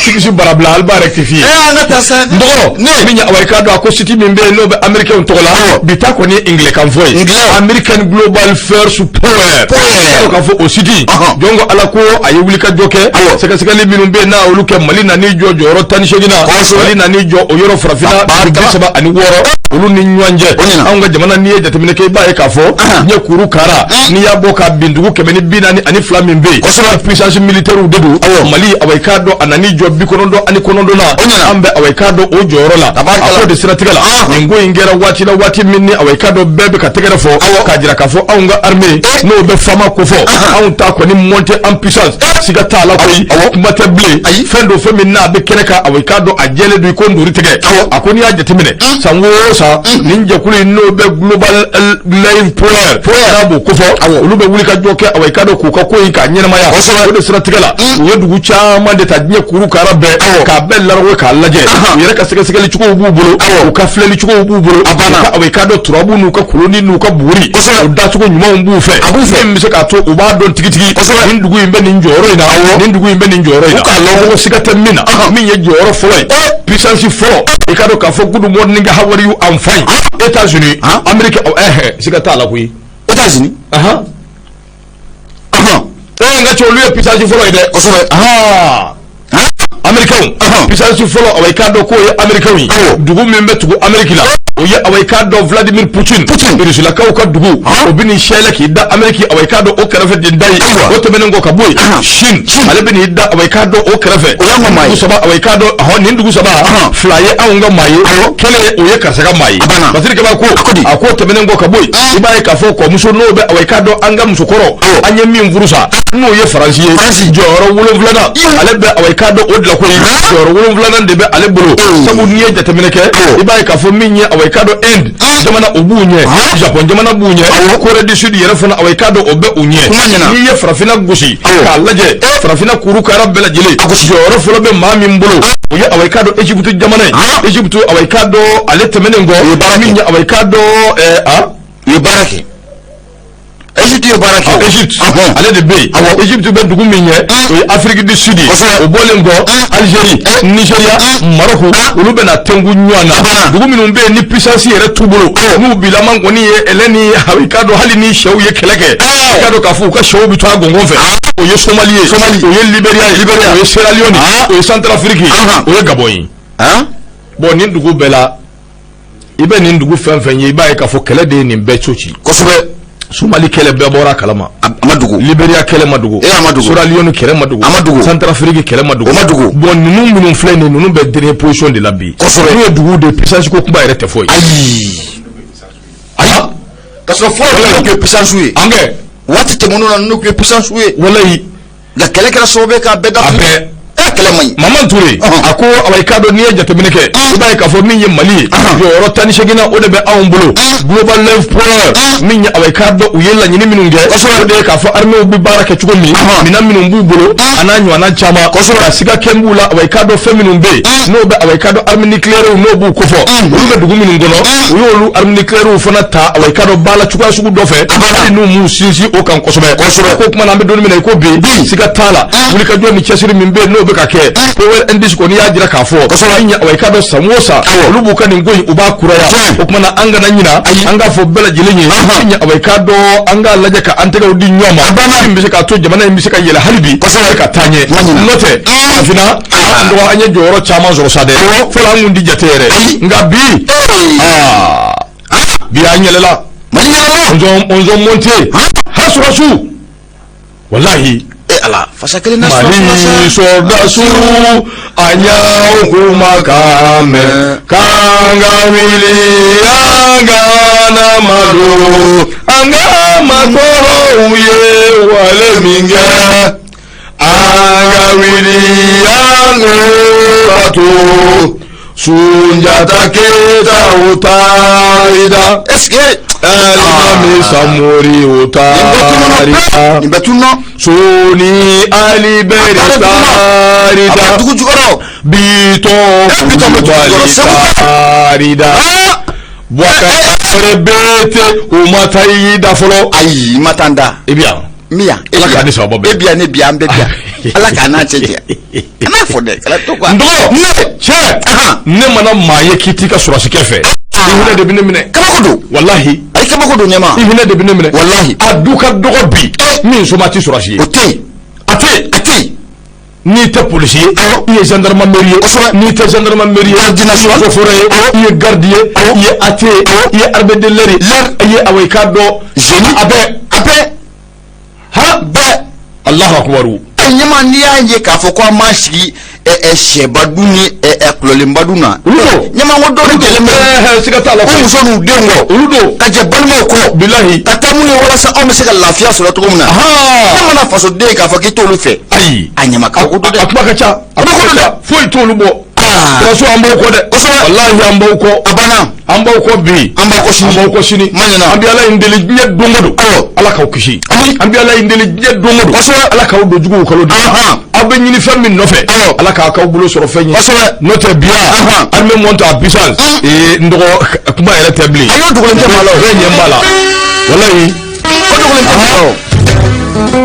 sigisi barabila, ali b'a rectifier. Ɛ, an ka taa sa. N dɔgɔ, Ne. min ye awa, i k'a dɔn a ko site min bɛ yen, n'o bɛ américain tɔgɔ la, bi ta kɔni ye anglais kan fɔ ye. Anglais. American Global First Power. Power. K'a fɔ o site, jɔn ko Ala ko a ye wulikajɔ kɛ, sɛgɛsɛgɛli minnu bɛ yen n'a olu kɛ, Mali nan'i jɔ jɔyɔrɔ 18 na. Mali nan'i jɔ o yɔrɔ farafinna dugu 36, olu ni ɲɔgɔn cɛ. Anw ka jamana, n'i ye jateminɛ kɛ, i b'a ye k'a fɔ diɲɛ kuru kara, n'i y'a bɔ k'a bin, dugu 142 min bɛ yen, puissance militaire de don. don Mali awa i k'a dɔn a nan'i jɔ 99 na an bɛ awa i k'a dɔn o jɔyɔrɔ la a k'o de siratigɛ la nin ko in kɛra waati la waati min ni awa i k'a dɔn bɛɛ bɛ ka tɛgɛrɛ fɔ k'a jira k'a fɔ anw ka armée n'o bɛ FAMa kofɔ anw ta kɔni monter en puissance siga t'a la koyi kuma tɛ bilen fɛn don fɛn min n'a bɛ kɛnɛ kan awa i k'a dɔn a jɛlen don i ko ntori tigɛ a ko n'i y'a jateminɛ san o san nin jɛkulu in n'o bɛ global live power n'a b'o kofɔ olu bɛ wuli ka jɔ kɛ awa i k'a dɔn k'u ka ko in k'a ɲɛnamaya o de siratigɛ la u ye dugu caman de ta diɲɛ kuru kara bɛɛ k'a bɛɛ larawo k'a lajɛ u yɛrɛ ka sɛgɛsɛgɛli cogow b'u bolo u ka filɛli cogow b'u bolo awa i k'a dɔn turabu n'u ka koloni n'u ka buguri u dacogo ɲumanw b'u fɛ min bɛ se k'a to u b'a dɔn tigitigi nin dugu in bɛ nin jɔyɔrɔ in na nin dugu in bɛ nin jɔyɔrɔ in na ko siga tɛ min na min ye jɔyɔrɔ fɔlɔ ye puissance fɔlɔ i k'a dɔn k'a fɔ good morning how are you I'm fine États-Unis Amérique siga t'a la koyi États-Unis n ka cɛ olu ye puissance fɔlɔ ye dɛ kosɛbɛ Américains puissance fɔlɔ awa i k'a dɔn k'o ye Américains ye dugu min bɛ tugu Amérique la o ye awa i k'a dɔn Vladimir Poutine Rusilakaw ka dugu o bɛ n'i sɛlɛ k'i da Amérique awa i k'a dɔn o kɛrɛfɛ den da ye o tɛmɛnen kɔ ka bɔ yen Chine ale bɛ n'i da awa i k'a dɔn o kɛrɛfɛ o y'an ka maa ye dugu saba awa i k'a dɔn ɔhɔn nin dugu saba fila ye anw ka maa ye kelen o ye karisa ka maa ye Basiri Kaba ko a ko tɛmɛnen kɔ ka bɔ yen i b'a ye k'a fɔ kɔmuso n'o bɛ awa i k'a dɔn an ka musokɔrɔ an ye min furu sa n'o ye Faransi ye jɔyɔrɔ 7nan ale bɛ awa i k'a dɔn o de la koyi jɔyɔrɔ 7nan de bɛ ale bolo sabu n'i ye jateminɛ kɛ i b'a ye k'a fɔ min ye awa i k'a dɔn Inde jamana o b'u ɲɛ Japon jamana b'u ɲɛ Corée du Sud yɛrɛ fana awa i k'a dɔn o bɛ u ɲɛ n'i ye farafinna gosi k'a lajɛ farafinna kuru kara bɛɛ lajɛlen jɔyɔrɔ fɔlɔ bɛ maa min bolo o ye awa i k'a dɔn Égypte jamana ye Égypte awa i k'a dɔn ale tɛmɛnen kɔ min ye awa i k'a dɔn u ye baara kɛ Égypte ye baara kɛ Égypte ale de bɛ yen Égypte bɛ dugu min ɲɛ o ye Afrique du Sud ye o bɔlen kɔ Algérie Nigéria Maroc olu bɛna tɛnku ɲɔgɔn na dugu minnu bɛ yen ni puissance yɛrɛ t'u bolo n'u bilama kɔni ye ɛlɛ ni i k'a dɔn hali ni sɛw ye kɛlɛ kɛ i k'a dɔn k'a fɔ u ka sɛw bɛ to a gɔngɔn fɛ o ye Somalie ye o ye Libéria ye o ye Sierra Leone o ye Centrafrique o ye Gabon ye bon nin dugu bɛɛ la i bɛ nin dugu fɛn fɛn ye i b'a ye k'a fɔ kɛlɛ de ye nin bɛɛ co ci kosɛbɛ Somali kɛlɛ bɛɛ bɔra a kalama a ma dogo Libéria kɛlɛ ma dogo a ma dogo Sierra Leone kɛlɛ ma dogo a ma dogo Centrafrique kɛlɛ ma dogo o ma dogo bon ninnu minnu filɛ nin ninnu bɛ dernière position de la bi kosɛbɛ n'u ye dugu de puissance ko kuma yɛrɛ tɛ fɔ yen ayi ka sɔrɔ fɔlɔ ninnu tun ye puissance ye an kɛ waati tɛmɛnenw na ninnu tun ye puissance ye walayi nka kɛlɛ kɛra sababu ye k'a bɛɛ datugu a bɛɛ kɛlɛ man ɲi Maman Touré a ko awa i k'a dɔn n'i ye jateminɛ kɛ i b'a ye k'a fɔ min ye Mali ye jɔyɔrɔ 18nan o de bɛ anw bolo Global Life Power min ye awa i k'a dɔn u ye laɲini minnu kɛ o de ye k'a fɔ armée bɛ baara kɛ cogo min minɛn minnu b'u bolo a n'a ɲɔgɔnna caman ka siga kɛ b'u la awa i k'a dɔn fɛn minnu bɛ yen n'o bɛ awa i k'a dɔn armée nucléaire n'o b'u kofɔ olu bɛ dugu minnu kɔnɔ u y'olu armée nucléaire fana ta awa i k'a dɔn ba la cogoya sugu dɔ fɛ hali n'u m'u sinsin o kan kosɛbɛ ko kuma na an bɛ don min na i ko bi siga t'a la wulikajɔ ni cɛsiri min bɛ yen n'o bɛ ka kɛ Power Indice kɔni y'a jira k'a fɔ min ye awa i k'a dɔn san o san olu b'u ka nin ko in u b'a kuraya o tuma na an kana ɲina an k'a fɔ bɛɛ lajɛlen ye min ye awa i k'a dɔn an k'a lajɛ ka an tɛgɛw di ɲɔgɔn ma min bɛ se k'a to jamana in bɛ se ka yɛlɛ hali bi ka taa ɲɛ n'o tɛ farafinna an dɔgɔ an ye jɔyɔrɔ caman sɔrɔ sa dɛ fɔlɔ an kun ti jate yɛrɛ nka bi bi an yɛlɛla on monté ha sɔrɔsiw walahi ala fasa kelen na Mali sɔrɔdasiw an y'aw kumakan mɛn k'an ka wuli an kana malo an ka maakɔrɔw ye wale min kɛ an ka wuli an k'o bato Sunjata Keyita o taarida est-ce que Alimami Samori o taarida nin bɛ tununa Soni Ali Bɛri taarida dugu jukɔrɔ Bitɔn Kulubali taarida Boubacar Berete o ma taa i da fɔlɔ ayi i ma taa n da i bɛ yan n bɛ yan Ala k'a ni sababa bɛn e bɛ yan ne bɛ yan an bɛɛ bɛ yan Ala k'a n'a cɛ janya kan'a fɔ dɛ kana to n dɔgɔ cɛ ne mana maa ye k'i t'i ka sɔrɔsikɛ fɛ i hinɛ de bɛ ne minɛ kabako don walahi ayi kabako don ɲɛma i hinɛ de bɛ ne minɛ walahi a du ka dɔgɔ bi min soma tɛ sɔrɔsi ye o tɛ yen a tɛ yen a tɛ yen n'i tɛ polisi ye i ye gendarmerie ye n'i tɛ gendarmerie ye garde nationale chauffeur ye i ye garde ye i ye AT ye i ye armée de l'air ye i ye awa i k'a dɔn génie a bɛɛ a bɛɛ ha bɛɛ Allahu akubaru ayi Ɲɛma, n'i y'a ye k'a fɔ ko an m'an sigi sɛba dun ni kulɔlenba dun na, Olu don. Ɲɛma, ko dɔw de jɛlen bɛ Siga t'a la u koyi. muso n'u denw kɔ, Olu don. Ka jɛ balimaw kɔ, Bilahi. Ka taa mun ye walasa anw bɛ se ka lafiya sɔrɔ cogo min na. Ne mana fasoden ye k'a fɔ k'i t'olu fɛ, Ayi. A ɲɛma, kabako don A dɛ. kuma ka ca, a kuma ka ca, foyi t'olu bɔ. Sɔrɔsiw, an b'aw kɔ dɛ. Walahi, an b'aw kɔ. A banna. An b'aw kɔ bi. An b'aw kɔ sini. An b'aw kɔ sini. Ma ɲinɛ. An bɛ Ala in deli diɲɛ don o don. Ala k'aw kisi. Ami. An bɛ Ala in deli diɲɛ don o don. Ala k'aw don juguw kalo di. Aw bɛ ɲini fɛn min nɔfɛ, Ala k'a k'aw bolo sɔrɔ fɛn ye. N'o tɛ biya, armée monte en puissance. Ee, n dɔgɔ, kuma yɛrɛ tɛ bilen. Ayi, o dogolen tɛ maa la o. Bɛɛ ɲɛ b'a la walayi. O dogolen tɛ maa la o.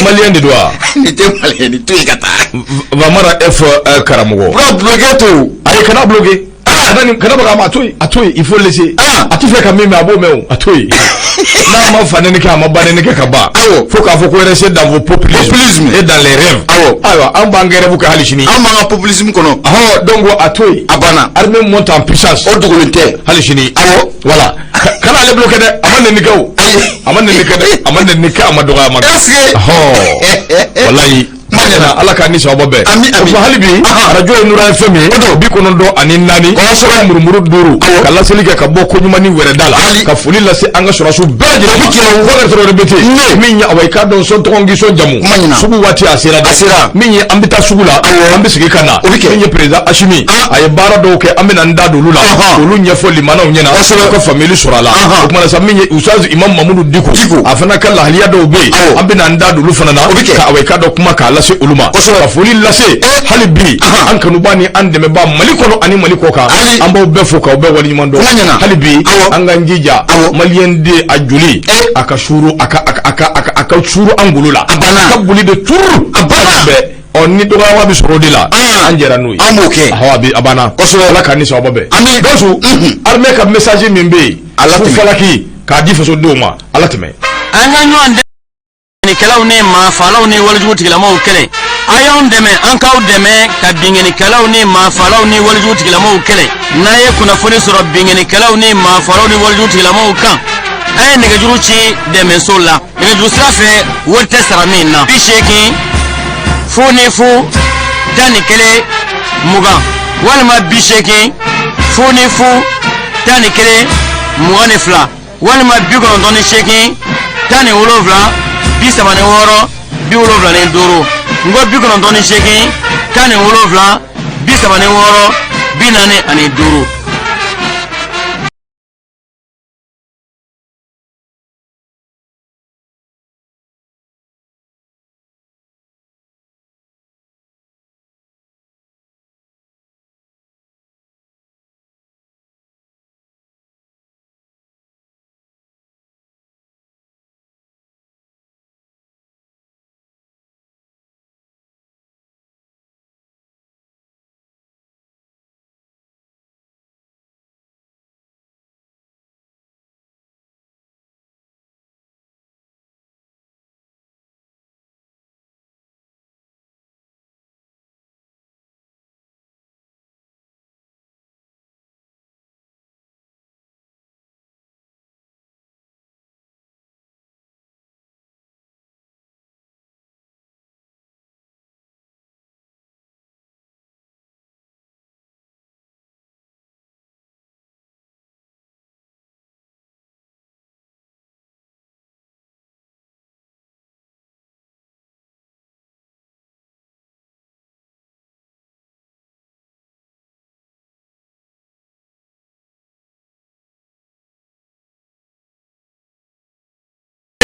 Malien de don wa? Nin tɛ malien, nin to yen ka taa. Vamara F karamɔgɔ. Fura bloqué to. Ayi, kana bloqué. Kana nin, kana baga a ma, a to yen, a to yen, il faut laisser. A ti fɛ ka min mɛn, a b'o mɛn o, a to yen. N'a ma fa nɛni kɛ, a ma ba nɛni kɛ ka ban. Fo k'a fɔ ko rester dans vos populismes Populisme. et dans les rêves. Ayiwa, an b'an ka rêve kɛ hali sini. An b'an ka populisme kɔnɔ. Ɔhɔ, donc a to yen. A banna. Armée monte en puissance. O dogolen tɛ. Hali sini. Voilà. Kana ale bloqué dɛ, a ma nɛni kɛ o. Ayi. A ma nɛni kɛ dɛ, a ma nɛni kɛ, a ma dɔgɔya, a ma kɛ. Est-ce que. Ɔhɔ. Walayi. Ma ɲɛna. Ala k'an ni sababa bɛn. Ami, ami. O tuma hali bi, arajo ye Nura FM ye. 94. Murumuru 5. Ka laseli kɛ ka bɔ ko ɲuman ni wɛrɛda la. Hali. Ka foli lase an ka sɔrɔsiw bɛɛ lajɛlen ma. O bɛ kɛ o. Fo ka sɔrɔ répété. Min ye awa, i k'a dɔn sɔn tɔgɔ k'i sɔn jamu. Kuma ɲɛna. Sugu waati a sera dɛ. A sera. Min ye an bɛ taa sugu la. An bɛ segin ka na. O bɛ kɛ. Min ye président Assimi. A ye baara dɔw kɛ, an bɛ na n da don olu la. Olu ɲɛfɔ limanaw ɲɛna. U ka faamuyali sɔrɔ a la. O tuma na sa, min ye Ustaz Imam Mamudu Diko. Diko. A fana ka lahaliya dɔw bɛ yen. An bɛ na n da don olu fana na. O bɛ kɛ. Ka awa, i k'a dɔn kuma k'a lase olu ma. Ka foli lase hali bi an kanuba ni an dɛmɛba Mali kɔnɔ ani Mali kɔ kan. Hali. An b'aw bɛɛ fo k'aw bɛɛ waleɲuman dɔn. Kuma ɲɛna. Hali bi, an k'an jija. Malien den a joli. A ka suuru, a ka suuru an golo la. A banna. A ka boli de tuuru. A banna. Bɛɛ. Ɔ, ni dɔgɔyama bɛ sɔrɔ o de la. An jɛra n'o ye. An b'o kɛ. Awɔ, a bɛ a banna. Ala k'an ni sababa bɛn. Ami. Gawusu, armée ka message min bɛ yen. A latɛmɛ. Ko falaki k'a di fasodenw ma, ala tɛmɛ. An ka ɲɔgɔn dɛmɛkɛlaw ni maafalaw ni walejugu tigilamaw kɛlɛ. A y'anw dɛmɛ, an k'aw dɛmɛ ka binkannikɛlaw ni maafalaw ni walejugu tigilamaw kɛlɛ. N'a ye kunnafoni sɔrɔ binkannikɛlaw ni maafalaw ni walejugu tigilamaw kan, a ye nɛgɛjuru ci dɛmɛso la nɛgɛjuru sira fɛ, wari tɛ sara min na: 80 00 11 20 walima 80 00 11 22 walima 98 17 36 75. N ko 98 17 36 45.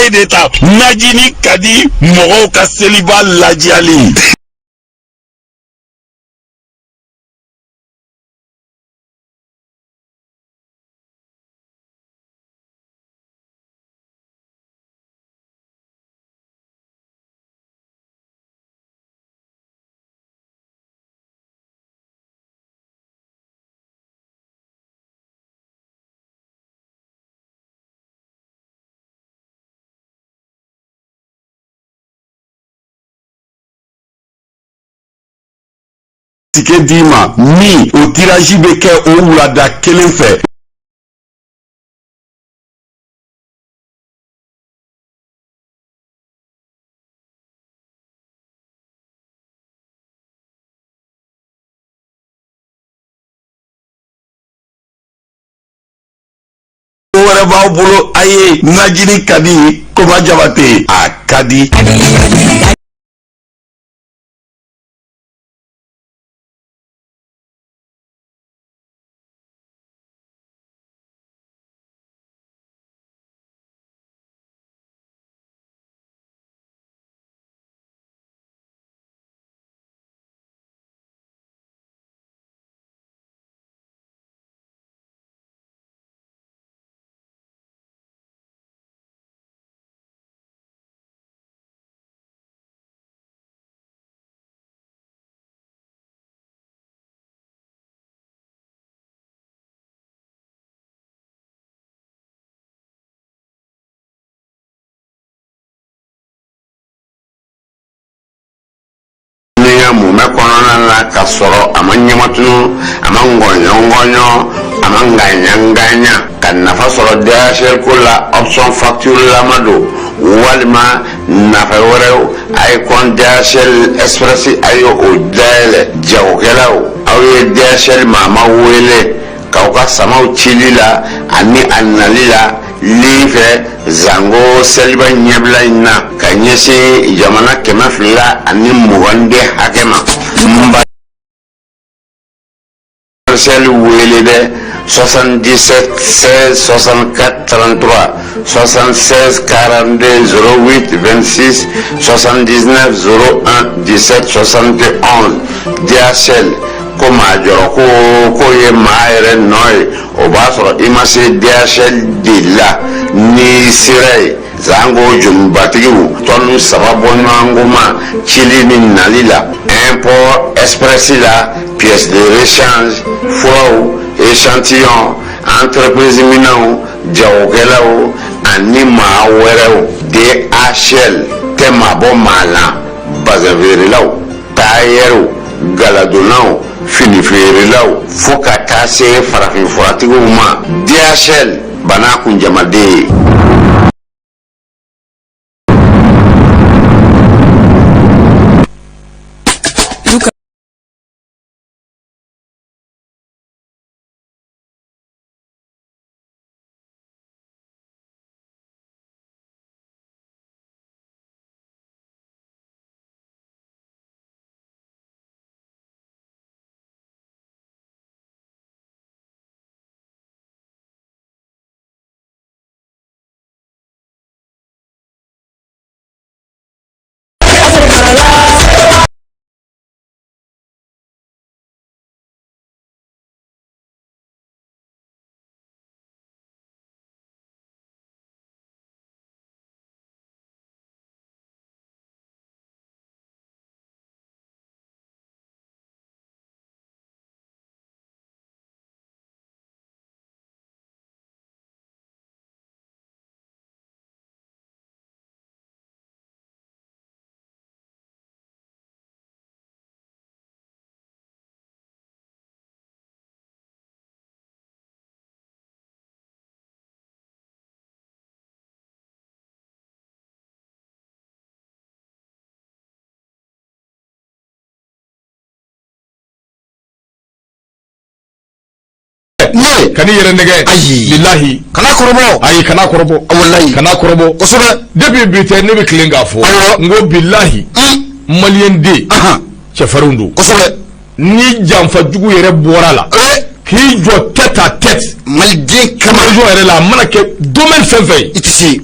ye de ta najini ka di mɔgɔw ka seliba ladiyali. Tike d'i ma min o tirage bɛ kɛ o wulada kelen fɛ. Wɛrɛ b'aw bolo a ye najini ka di Koma Jabate a ka di. Ya mumɛ kɔnɔna na ka sɔrɔ a ma ɲɛmatunu, a ma ngɔɲɔngɔɲɔ, a ma ŋaɲaŋaɲa, ka nafa sɔrɔ DHL ko la, option facture lama don walima nafa wɛrɛw, a ye compte DHL Express, a ye o dayɛlɛ. Jagokɛlaw, aw ye DHL maama wele k'aw ka samaw cili la ani a nali la lin fɛ Zango seliba ɲɛbila in na ka ɲɛsin jamana 220 de hakɛ ma. N ba seli wele dɛ, 77 16 64 33, 76 42 08 26, 79 01 17 71. DHL ko maa jɔrɔ ko ko ye maa yɛrɛ nɔ ye, o b'a sɔrɔ i ma se DHL de la. N'i sera yen, Zango jomibatigiw tɔnu saba bɔ ɲɔgɔn cili ni nali la, import express la, pièce de rechange, furaw, échantillon, entreprise minɛnw, jagokɛlaw ani maa wɛrɛw. DHL tɛ maa bɔ maa la, bazɛn feerelaw, tailleur, galadonnaw, fini feerelaw, fo ka taa se farafinfuratigiw ma. DHL bana kunjamaden ye. Ne Kan'i yɛrɛ nɛgɛ. Ayi. Bilahi. Kana kɔrɔbɔ. Ayi, kana kɔrɔbɔ. Walayi. Kana kɔrɔbɔ. Kosɛbɛ. Depuis bi tɛ, ne bɛ tilen k'a fɔ. Awɔ. N ko bilahi, maliyɛn den cɛfarinw don. Kosɛbɛ. Ni janfa jugu yɛrɛ bɔra la, ee k'i jɔ tête à tête maliden kama région yɛrɛ la, a mana kɛ domaine fɛn fɛn ye, i tɛ se.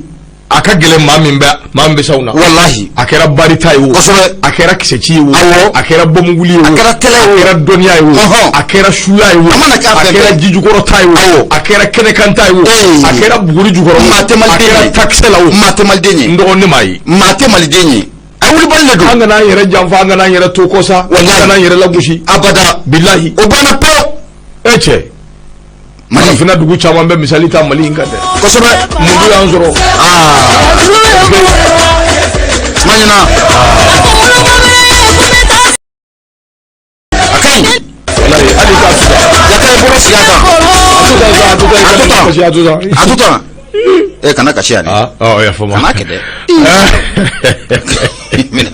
A ka gɛlɛn maa min bɛ maa min bɛ s'anw na. Walahi. A kɛra barita ye o. Kosɛbɛ. A kɛra kisɛci ye o. Awɔ. A kɛra bɔnmuguli ye o. A kɛra tɛlɛ ye o. A kɛra dɔnniya ye o. Ɔhɔn. A kɛra suya ye o. A mana kɛ a A fɛn kɛra fɛn. jijukɔrɔta ye o. Awɔ. A kɛra kɛnɛkanta ye o. Ee. A kɛra buguri jukɔrɔ o. Maa tɛ A maliden kɛra ye. takisɛ la o. Maa tɛ maliden ye. N dɔgɔ ne m'a ye. Maa tɛ maliden ye. A wulibali de don. An kana an yɛrɛ janfa, an kana an yɛrɛ to kɔ sa. Walahi. An kana an yɛrɛ lagosi. Abada. Bilahi. O banna pewu. E cɛ. Mali. Farafinna dugu caman bɛ misali ta Mali in kan dɛ. Kosɛbɛ. Mun dun y'an sɔrɔ? Aa. Ma ɲina. A ka ɲi. Walahi hali k'a tuta. Jata ye bolo sigi a kan. A to tan sa, a to tan, a to tan. A to tan. E kana kasi yan dɛ. Ah, ɔ y'a faamu. Kana kɛ dɛ. Minɛ.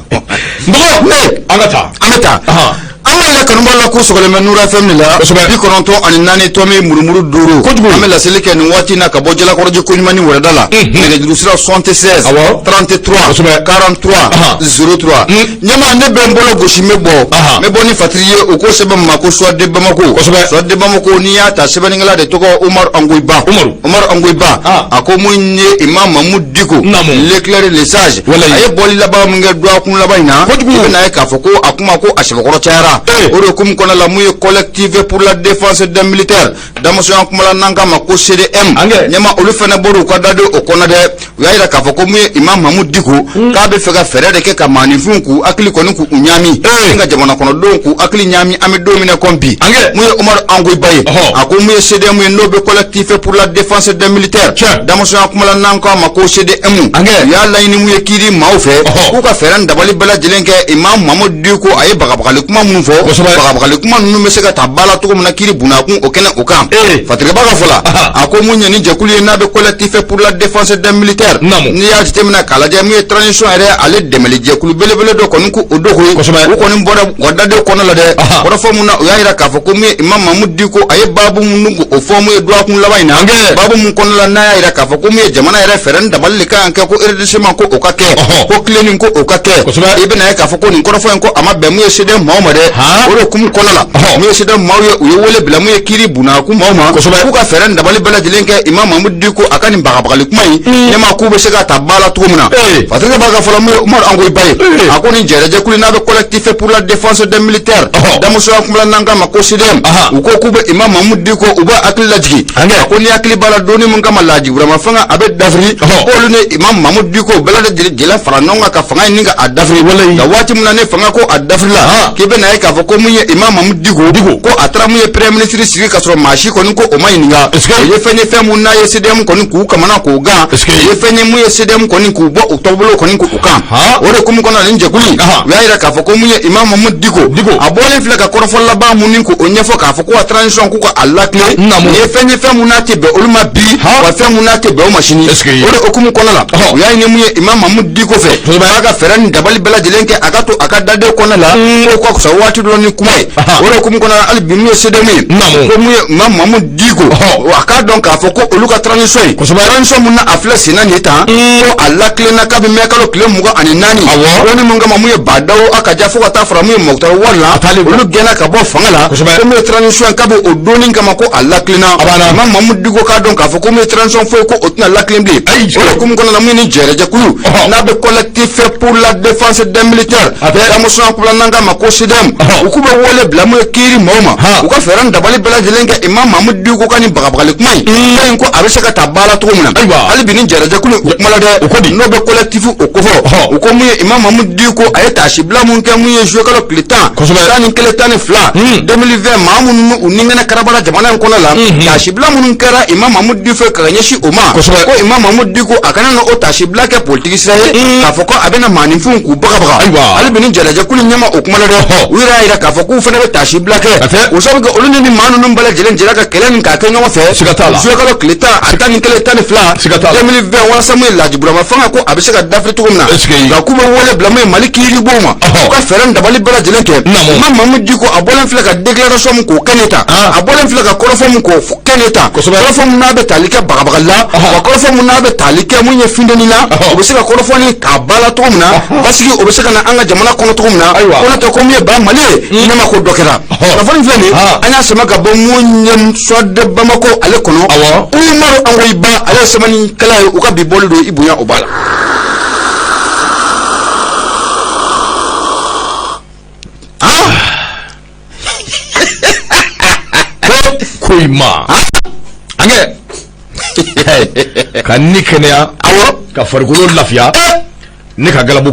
Nɔgɔ. Ne. An ka taa. An bɛ taa. Ahan. An b'a yira kanubaw la k'u sɔgɔlen bɛ Nura FM de la. Kosɛbɛ. 94.5. Kojugu. An bɛ laseli kɛ nin waati in na ka bɔ Jalakɔrɔji koɲuman ni wɛrɛda la. Nɛgɛjuru sira 76. Awɔ. 33. Kosɛbɛ. 43. Ahan. 03. Ɲɛma ne bɛ n bolo gosi n bɛ bɔ. Ahan. N bɛ bɔ ni fatiri ye o ko sɛbɛn ma ko Soir de Bamako. Kosɛbɛ. Soir de Bamako n'i y'a ta sɛbɛnnikɛla de tɔgɔ Umaru Angoyiba. Umaru. Umaru Angoyiba. Ah. A ko mun ye Imam Mahmoud Dicko. Naamu. L'éclair le sage. Walayi. A ye bɔli laban min kɛ dɔgɔkun laban in na. Kojugu. I bɛna ye k'a fɔ ko a kuma ko a sɛbɛkɔrɔ cayara. Ee. O de hukumu kɔnɔna la mun ye collectif pour la défense des militaires damusoya kumala n'an k'a ma ko CDM. Angɛ. Ɲɛma olu fana bɔra u ka daden o kɔnɔ dɛ. U y'a yira k'a fɔ ko mun ye Imam Mahmoud Dicko k'a bɛ fɛ ka fɛɛrɛ de kɛ ka maaninfinw k'u hakili kɔni k'u ɲaami. Ee. Ni ka jamana kɔnɔdenw k'u hakili ɲaami an bɛ don min na komi bi. Angɛ. Mun ye Umaru Angoyiba ye. Ɔhɔ. A ko mun ye CDM ye n'o bɛ collectif pour la défense des militaires. Tiɲɛ. Damusoya kumala n'an k'a ma ko CDM. Angɛ. U y'a laɲini mun ye kiiri maaw fɛ. Ɔhɔ. K'u ka fɛɛrɛ ni dabali bɛɛ lajɛlen kɛ Imam Mahmoud Dicko a ye bagabagali kuma minnu fɔ. Kosɛbɛ. Bagabagali kuma ninnu bɛ se ka ta ba la cogo min na kiiri bunakun o kɛnɛ o kan. Ee. Fatirikɛba ka fɔ la. Aha. A ko mun ye ni jɛkulu ye n'a bɛ collectif pour la défense des militaires. Naamu. N'i y'a jateminɛ k'a lajɛ mun ye transition yɛrɛ ale dɛmɛli jɛkulu belebele dɔ kɔni ko o dogo ye. Kosɛbɛ. U kɔni bɔra u ka dadenw kɔnɔ la dɛ. Aha. Kɔrɔfɔ mun na u y'a yira k'a fɔ ko mun ye Imam Mahmoud Dicko a ye baabu minnu o fɔ mun ye dɔgɔkun laban in na. Angɛ. Baabu mun kɔnɔ la n'a y'a yira k'a fɔ ko mun ye jamana yɛrɛ fɛɛrɛ ni dabali de kan ka kɛ ko redressement ko o ka kɛ. Ɔhɔ. Ko tilenni ko o ka kɛ. Kosɛbɛ. I bɛna ye k'a fɔ ko nin kɔrɔfɔ in ko a ma bɛn mun ye CDM maaw ma dɛ. Han. O de hukumu kɔnɔ la. Ɔhɔ. Mun ye CDM maaw ye u ye wele bila mun ye kiiri bunakun maaw ma. Kosɛbɛ. K'u ka fɛɛrɛ ni dabali bɛɛ lajɛlen kɛ Imam Mahmoud Dicko a ka nin bagabagali kuma in. Ɲɛmaa k'u bɛ se ka ta ba la cogo min na. Ee. Fatirikɛ b'a ka fɔlɔ mun ye Umaru Angoyiba ye. Ee. A ko nin jɛrɛjɛkulu n'a bɛ collectif pour la défense des militaires. Ɔhɔ. Damusoya kumala n'an k'a ma ko CDM. Aha. U ko k'u bɛ Imam Mahmoud Dicko u b'a hakili lajigin. Angɛ. A ko ni hakili b'a la donni min kama Laji Burama fanga a bɛ dafiri. Ɔhɔ. K'olu ni Imam Mahmoud Dicko bɛɛ lajɛlen jɛla fara ɲɔgɔn kan ka fanga in ni ka a dafiri. Walayi. Nka waati min na ne fanga ko a dafiri la. Ah. K'i bɛna ye k'a fɔ ko mun ye Imam Mahmoud Dicko. Dicko. Ko a taara mun ye premier ministre sigi ka sɔrɔ maa si kɔni ko o ma ɲininka. Est-ce que- O ye fɛn ye fɛn mun n'a ye CDM kɔni k'u kamana k'u gan. Est-ce que- O ye fɛn ye mun ye CDM kɔni k'u bɔ u tɔbolo kɔni k'u kan. Ah. O de hukumu kɔnɔ nin jɛkulu in. Aha. U y'a yira k'a fɔ ko mun ye Imam Mahmoud Dicko. Dicko. A bɔlen filɛ ka kɔrɔfɔ laban mun ni k'o ɲɛfɔ k'a fɔ ko a transition k'u ka a lakilen. Naamu. Nin ye fɛn ye fɛn mun n'a tɛ bɛn olu ma bi. Ha. Wa fɛn mun n'a tɛ bɛn o ma sini. Est-ce que- O de hukumu kɔnɔ la. Ɔhɔ. U y'a ɲini mun ye Imam Mahmoud Dicko fɛ. Kosɛbɛ. K'a ka fɛɛrɛ ni dabali bɛɛ lajɛlen kɛ a ka to a ka daden kɔnɔ la. K'o ka fisa waati dɔ ni kuma ye. Aha. O de hukumu kɔnɔ la hali bi mun ye CDM ye. Naamu. Ko mun ye Imam Mahmoud Dicko. Ɔhɔ. A k'a dɔn k'a fɔ ko olu ka transition ye. Kosɛbɛ. Transition mun na a filɛ sen na nin ye tan. Ko a lakilenna kabi mɛ kalo tile 24. Awɔ. Ko ni mun kama mun ye Badaw a ka ja fo ka taa fara mun ye Moctar Ouane la. A taalen Olu gɛnna ka bɔ fanga la. Kosɛbɛ. Ko mun ye transition ye kabi o donni kama ko a lakilenna. A banna. Imam Mahmoud Dicko k'a dɔn k'a fɔ ko mun ye transition foyi ko o tɛna lakilen bilen. Ayi. O de hukumu kɔnɔ la mun ye nin jɛrɛjɛkulu. Ɔhɔ. N'a bɛ collectif pour la défense des militaires. A tɛ. Damusoya kula n'an k'a ma ko CDM. Ɔhɔ. U k'u bɛ wele bila mun ye kiiri maaw ma. Han. U ka fɛɛrɛ ni dabali bɛɛ lajɛlen kɛ Imam Mahmoud Dicko ka nin bagabagali kuma in. Fɛn in ko a bɛ se ka ta ba la cogo min na. Ayiwa. Hali bi ni jɛrɛjɛkulu u kumala dɛ. U ko di? N'o bɛ collectif o kofɔ. Ɔhɔ. U ko mun ye Imam Mahmoud Dicko a ye taasibila mun kɛ mun ye juillet kalo tile 10. Kosɛbɛ. 11 12. 2020 maa minnu u ni ŋɛnɛ karabara jamana in kɔnɔ la. Taasibila minnu kɛra Imam Mahmoud Dicko fɛ ka ɲɛsin o ma. Kosɛbɛ. Ko Imam Mahmoud Dicko a kana na o taasibila kɛ politiki sira ye. K'a fɔ ko a bɛna maaninfinw k'u bagabaga. Ayiwa. Hali bi ni jɛrɛjɛkulu ɲɛma o kumala dɛ. Ɔhɔ. U yɛrɛ y'a yira k'a fɔ k'u fana bɛ taasibila kɛ. A tɛ. O sababu kɛ olu ni nin maa ninnu bɛɛ lajɛlen jɛra ka kɛlɛ nin k'a kɛ ɲɔgɔn fɛ. Siga t'a la. Juillet kalo tile 10 a 11 12. Siga t'a la. 2020 walasa mun ye Laji Burama fanga ko a bɛ se ka dafiri cogo min na. Est-ce que- Nka k'u bɛ wele bila mun ye Mali kiiribon ma. Ɔhɔ. U ka fɛɛrɛ ni dabali bɛɛ lajɛlen kɛ. Naamu. Imam Mahmoud Dicko a bɔlen filɛ ka déclaration min k'o kɛ ne ta. Ah. A bɔlen filɛ ka kɔrɔfɔ min k'o kɛ ne ta. Kosɛbɛ. Kɔrɔfɔ min n'a bɛ tali kɛ bagabagali la. Ɔhɔ. Wa kɔrɔfɔ min n'a bɛ tali kɛ mun ye funteni la. Ɔhɔ. U bɛ se ka kɔrɔfɔ ni k'a ba la cogo min na. Ɔhɔ. Basigi o bɛ se ka na an ka jamana kɔnɔ cogo min na. Ayiwa. Ko n'o tɛ ko min ye ba Mali ye. Ne ma ko dɔ kɛra. Kunnafoni filɛ nin, an y'a sama ka bɔ mun ye Soir de Bamako ale kɔnɔ. Umaru Angoyiba, ale ye sɛbɛnnikɛla ye, u ka bi bɔli don, i bonya o b'a la. Koyima an kɛ ka ni kɛnɛya, ka farikolo lafiya, ne ka galabu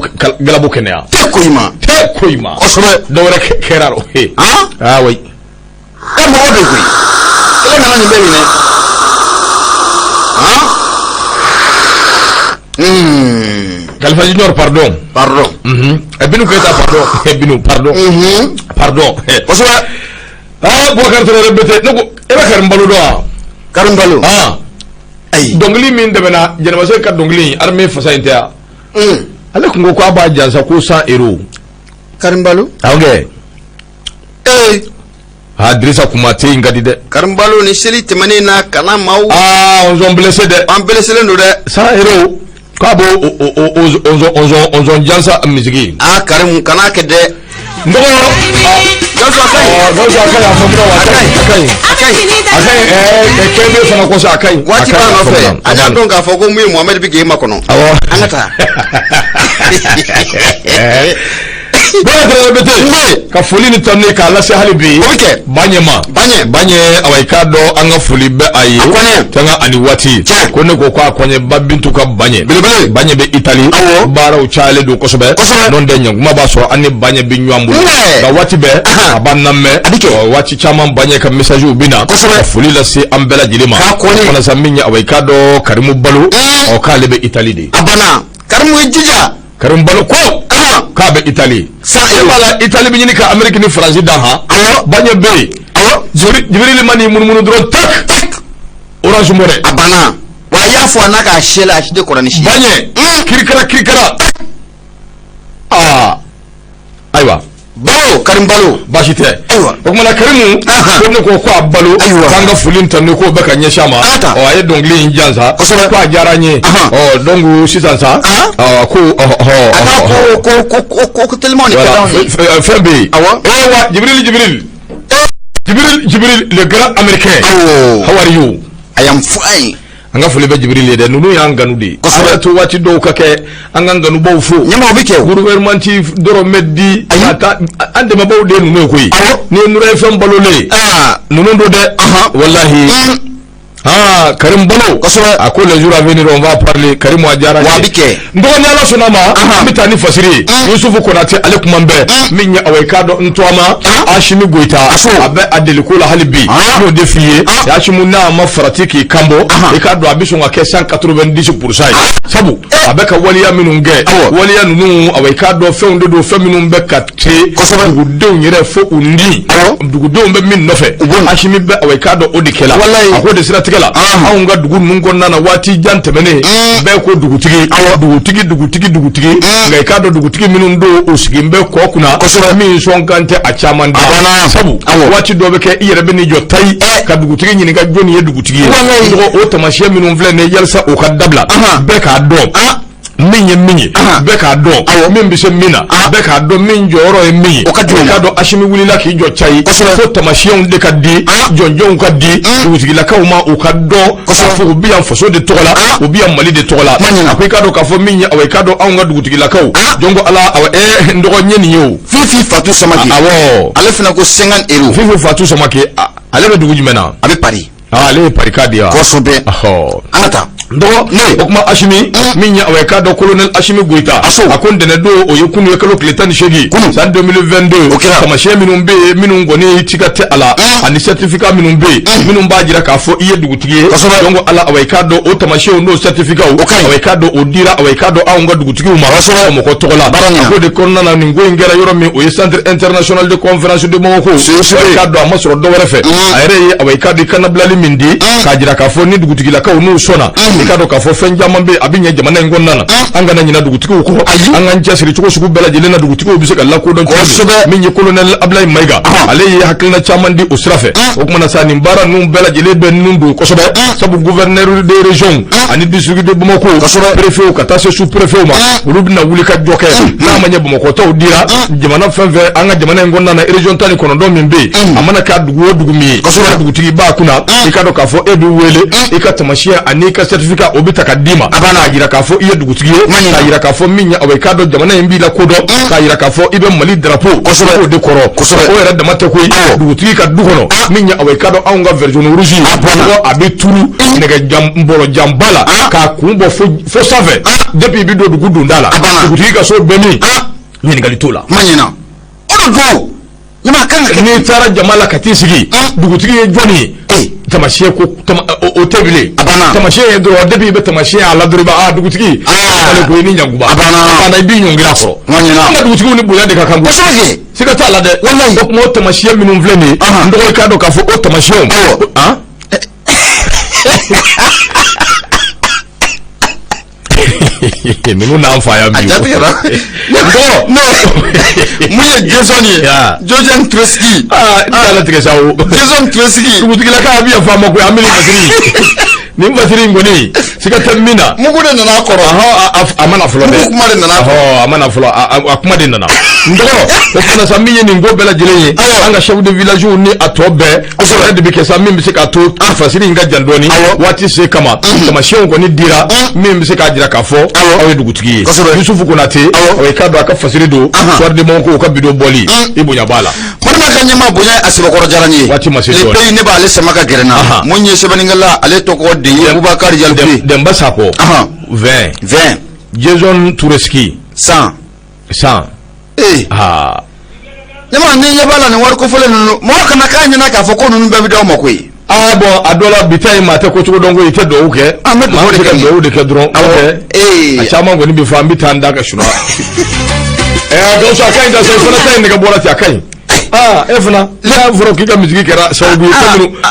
kɛnɛya. Tɛ Koyima. Tɛ Koyima. Kosɛbɛ. Dɔ wɛrɛ kɛra o. Ah oui. E mɔgɔ bɛ koyi, e nana nin bɛɛ minɛ. Kalifa Junior, pardon. Pardon. Binu Keyita, pardon. Binu, pardon. Pardon. Kosɛbɛ. Ah, Boubacar Traoré Bete, ne ko e bɛ Karim Balo dɔn wa? Karim Balo. Ah. Ayi. Dɔnkili min tɛmɛna, Jɛnɛbase ka dɔnkili in, armée fasa in tɛ wa? Ale tun ko k'a b'a jansa ko 100 euros. Karim Balo. Awɔ kɛ. Ee. Ah, Dirisa kuma tɛ in ka di dɛ. Karim Balo, ni seli tɛmɛnen na kana maaw. Ah, on sont blessés dɛ. An blessé don dɛ. 100 euros. K'a b'o o jansa misigi. Ah, Karim, kana kɛ dɛ. N dɔgɔ. Gawusu, a ka ɲi. Gawusu, a ka ɲi, a faamuna wa? A ka ɲi, a ka ɲi. A ka ɲi. A ka ɲi, kɛnɛ fana kɔsɔn a ka ɲi. Waati b'a nɔfɛ, an y'a dɔn k'a fɔ ko mun ye Mohamɛdi bɛ k'e makɔnɔ. Awɔ. An ka taa. Bɔra Traoré Bete ka foli ni tanu k'a lase hali bi. O bɛ kɛ. Baɲɛ ma. Baɲɛ. Baɲɛ, awa, i k'a dɔn an ka foli bɛ a ye. A kɔɲɛ. Sanga ani waati. Tiɲɛ. Ko ne ko k'a kɔɲɛ ba Bintu ka Baɲɛ. Belebele. Baɲɛ bɛ Itali. Awɔ. Baaraw cayalen don kosɛbɛ. Kosɛbɛ. N'o tɛ ɲankuma b'a sɔrɔ an ni Baɲɛ bɛ ɲɔgɔn bolo. Nɛ. Nka waati bɛɛ. A b'an lamɛn. A bɛ kɛ. Ɔ, waati caman Baɲɛ ka message bɛ na. Kosɛbɛ. Ka foli lase an bɛɛ lajɛlen ma. K'a kɔɲɛ. Fana sa min ye, awa, i k'a dɔn Karimu Balo. Ɔ, k'ale bɛ Itali de. A banna. Karimu, i jija. Karimu Balo ko k'a bɛ Itali. San E b'a la, Itali bɛ ɲini ka Amérique ni Faransi dan han. Awɔ. Baɲɛ bɛ yen. Awɔ. Jibril ma n'i munumunu dɔrɔn, tak Tak. Orange Money. A banna. Wa a y'a fɔ a n'a k'a siyɛ la, a si tɛ kɔrɔ ni si ye. Baɲɛ kirikara kirikara. Aa, ayiwa. Balo, Karim Balo. Baasi tɛ. Ayiwa. O kumana Karimu, ko ne ko ko a balo, Ayiwa. k'an ka foli ni tanu k'o bɛ ka ɲɛsin a ma. An ka taa. Ɔ, a ye dɔnkili in jansa. Kosɛbɛ. Ko a diyara n ye. Ɔ, donc sisan sa. Ɔ, ko ɔ ɔ. A ka ko ko ko ko ko telimanw de ka Voilà, d'anw ye. fɛn bɛ yen. Awɔ. Eh wa, Jibril, Jibril. Jibril, Jibril, le grand américain. Awɔ. How are you? I am fine. An ka foli bɛ Jibril ye dɛ, ninnu y'an kanu de ye. Kosɛbɛ. A y'a to waati dɔw ka kɛ, an k'an kanubaw fo. Ɲɛma, o bɛ kɛ o. Gouvernement ti dɔrɔn bɛ di. Ayi. Ka taa an dɛmɛbaw de ye ninnu ye koyi. Awɔ. Ni ye Nura FM balolen ye. Ninnu don dɛ. Walahi. Ah, Karim Balo. Kosɛbɛ. A ko les jours à venir, on va parler. Karim, a diyara n ye. Wa a bɛ kɛ. N dɔgɔ, ni Ala sɔnna ma, an bɛ taa ni fasiri ye. Yusufu Konate, ale kuma bɛɛ. Min ye, awa, i k'a dɔn n tɔgɔma Asimi Goyita. A bɛ a deliko la hali bi. N'o de f'i ye. Asimi n'a ma farati k'i kan bɔ. I k'a dɔn a bɛ sɔn ka kɛ 190% ye. Sabu a bɛ ka waleya minnu kɛ. Waleya ninnu, awa, i k'a dɔn fɛnw de don, fɛn minnu bɛ ka se dugudenw yɛrɛ fo u ni. Dugudenw bɛ min nɔfɛ. Asimi bɛ, awa, i k'a dɔn o de kɛla. Walayi. A ko de siratigɛ la, anw ka dugu ninnu kɔnɔna na, waati jan tɛmɛnen, bɛɛ ko dugutigi, dugutigi, dugutigi, dugutigi, nka i k'a dɔn dugutigi minnu don, u sigin bɛ kɔ kunna min sɔn kan tɛ a caman da. A banna. Sabu waati dɔ bɛ kɛ, i yɛrɛ bɛ n'i jɔ tayi ka dugutigi ɲininka jɔnni ye dugutigi ye. Walayi. Dɔgɔ, o taamasiyɛn minnu filɛ nin ye, yalisa o ka dabila, bɛɛ k'a dɔn min ye min ye, bɛɛ k'a dɔn min bɛ se min na, bɛɛ k'a dɔn min jɔyɔrɔ ye min ye. O ka jugu. I k'a dɔn Asimi wulila k'i jɔ cayi fo tamasiyɛnw de ka di, jɔnjɔnw ka di dugutigilakaw ma, u ka dɔn k'a fɔ u bɛ yan faso de tɔgɔ la, u bɛ yan Mali de tɔgɔ la. A ko i k'a dɔn k'a fɔ min ye, awa, i k'a dɔn anw ka dugutigilakaw, jɔn ko Ala, awa, n dɔgɔ, n ye nin ye o. Fifi Fatou Samake. Awɔ. Ale fana ko 50 euros. Fifi Fatou Samake, ale bɛ dugu jumɛn na? A bɛ Paris. Ah, ale ye Paris ka di wa? Kosɛbɛ. Ɔhɔ. An ka taa. N dɔgɔ, Ne. o kuma Asimi min ye, awa, i k'a dɔn colonel Asimi Goyita, a ko ntɛnɛn don, o ye kunu ye, kalo tile 18 Kunu. san 2022. O kɛra. Tamasiyɛn minnu bɛ yen, minnu kɔni tiga tɛ a la, ani certificat minnu bɛ yen, minnu b'a jira k'a fɔ i ye dugutigi ye. Kosɛbɛ. Donc Ala, awa, i k'a dɔn o tamasiyɛnw n'o certificat, O ka ɲi. awa, i k'a dɔn o dira, awa, i k'a dɔn anw ka dugutigiw ma Kosɛbɛ. Bamakɔ tɔgɔ la. Baara ɲɛna. A ko de kɔnɔna na, nin ko in kɛra yɔrɔ min, o ye centre international de conférence de Bamako. Kosɛbɛ. Awa, i k'a dɔn a ma sɔrɔ dɔ wɛrɛ fɛ, a yɛrɛ ye, awa, i k'a dɔn i kannabilali min di k'a jira k'a fɔ ni dugutigilakaw n'u sɔnna, I k'a dɔn k'a fɔ fɛn caman bɛ a bɛ ɲɛ jamana in kɔnɔna na. An kana ɲinɛ dugutigiw kɔ, an k'an cɛsiri cogo sugu bɛɛ lajɛlen na, dugutigiw bɛ se ka lakodɔn cogo min. Min ye colonel Abulayi Mayiga, ale ye hakilina caman di o sira fɛ. O tuma na sa, nin baara ninnu bɛɛ lajɛlen bɛ ninnu don kosɛbɛ, sabu gouverneur de région ani district de Bamako, préfet ka taa se sous préfet ma, olu bɛna wuli ka jɔ kɛ. N'a ma ɲɛ Bamakɔtaw dira, jamana fɛn fɛn, an ka jamana in kɔnɔna na, région 19 min bɛ yen, a mana kɛ dugu o dugu min ye, dugutigi b'a kunna, i ka dɔn k'a fɔ e bɛ wele, i ka tamasiyɛn ani i ka certificat, o bɛ ta ka d'i ma, k'a jira k'a fɔ i ye dugutigi ye, k'a jira k'a fɔ min ye awa, i k'a dɔn jamana in b'i la kodɔn, k'a jira k'a fɔ i bɛ Mali drapeau o de kɔrɔ. O yɛrɛ dama tɛ koyi, dugutigi ka du kɔnɔ, min ye awa, i k'a dɔn anw ka version rouge, a bɛ turu nɛgɛ bɔlɔjanba la k'a kun bɔ fo sanfɛ. Depuis i bɛ don dugu donda la, dugutigi ka so bɛ min, ɲininkali t'o la. Kuma ɲɛna, o de don. N'i taara jama la ka t'i sigi, dugutigi ye jɔnni ye, tamasiyɛn ko o tɛ bilen. Tamasiyɛn ye dɔrɔn, depuis i bɛ tamasiyɛn a la dɔrɔn, i b'a dugutigi ale ko i ni ɲankuba, a banna, i b'i ɲɔngiri a kɔrɔ. An ka dugutigiw ni bonya de ka kan kosɛbɛ. Siga t'a la dɛ. O tuma, o tamasiyɛn minnu filɛ nin ye, n dɔgɔ, i k'a dɔn k'a fɔ o tamasiyɛnw han. Ninnu n'an fa yan bi. A jatigɛra. Mun ye Jason ye? Jason Turesigi. Aa, n t'a latigɛ sa o. Jason Turesigi. Dugutigilaka, a bɛ yafa a ma koyi, an bɛ nin fasiri. Nin fasiri in kɔni, siga tɛ min na. Mugu de nana a kɔrɔ. A ma na fɔlɔ dɛ. Mugu kuma de nana a kɔrɔ. A ma na fɔlɔ, a kuma de nana. N dɔgɔ, o fana sa, min ye nin ko bɛɛ lajɛlen ye, an ka chef de village ni a tɔ bɛɛ, o de bɛ kɛ sa min bɛ se k'a to fasiri in ka jan dɔɔni waati se kama. Tamasiyɛnw kɔni dira min bɛ se k'a jira k'a fɔ aw ye dugutigi ye. Yusufu Konate, o ye k'a dɔn a ka fasiri don Soir de Bamako ka bidon bɔli, i bonya b'a la. Balima ka ɲɛmaa bonya a sɛbɛkɔrɔ diyara n ye. Waati ma se dɔɔni. Le pays, ne b'ale sama ka gɛrɛ n na. Mun ye sɛbɛnnikɛla, ale tɔgɔ de ye Bubakari Yalikuye. Demba Sako 20. 20. Jason Tureski 100. 100. Ee. Aa. Ɲama, ni ɲɛ b'a la nin wari kofɔlen ninnu, mɔgɔ kana k'a ɲɛna k'a fɔ ko ninnu bɛɛ bɛ d'aw ma koyi. Aa bɔn, a dɔ la bi ta in, maa tɛ ko cogo dɔn ko i tɛ dugawu kɛ. An bɛ dugawu de kɛ. Dugawu de kɛ dɔrɔn. Awɔ. Ee. A caman kɔni bɛ fɔ an bɛ taa an da ka sunɔgɔ. Ɛɛ Gawusu, a ka ɲi da sa, i fana ta in nɛgɛ bɔra ten, a ka ɲi. Aa, e fana, n'a fɔra k'i ka misigi kɛra sababu ye,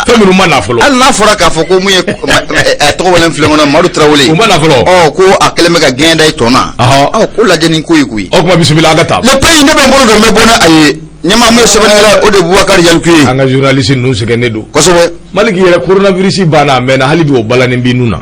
fɛn minnu ma na fɔlɔ. Hali n'a fɔra k'a fɔ ko mun ye a tɔgɔ wɛlɛn filɛ kɔnɔ, Madu Tarawele. U ma na fɔlɔ. Ɔ, ko a kɛlen bɛ ka gɛn da i tɔ na. Ɔ, ko lajɛ ni ko ye koyi. O tuma, bisimila, an ka taa. Le pays, ne bɛ n bolo don, n bɛ bɔ n'a ye. Ɲɛmaa, mun ye sɛbɛnnikɛla, o de ye Bubakari Yalikuye. An ka journaliste ninnu sɛgɛnnen don. Kosɛbɛ. Maliki yɛrɛ, coronavirus banna a mɛnna, hali bi o balannen b'i nun na.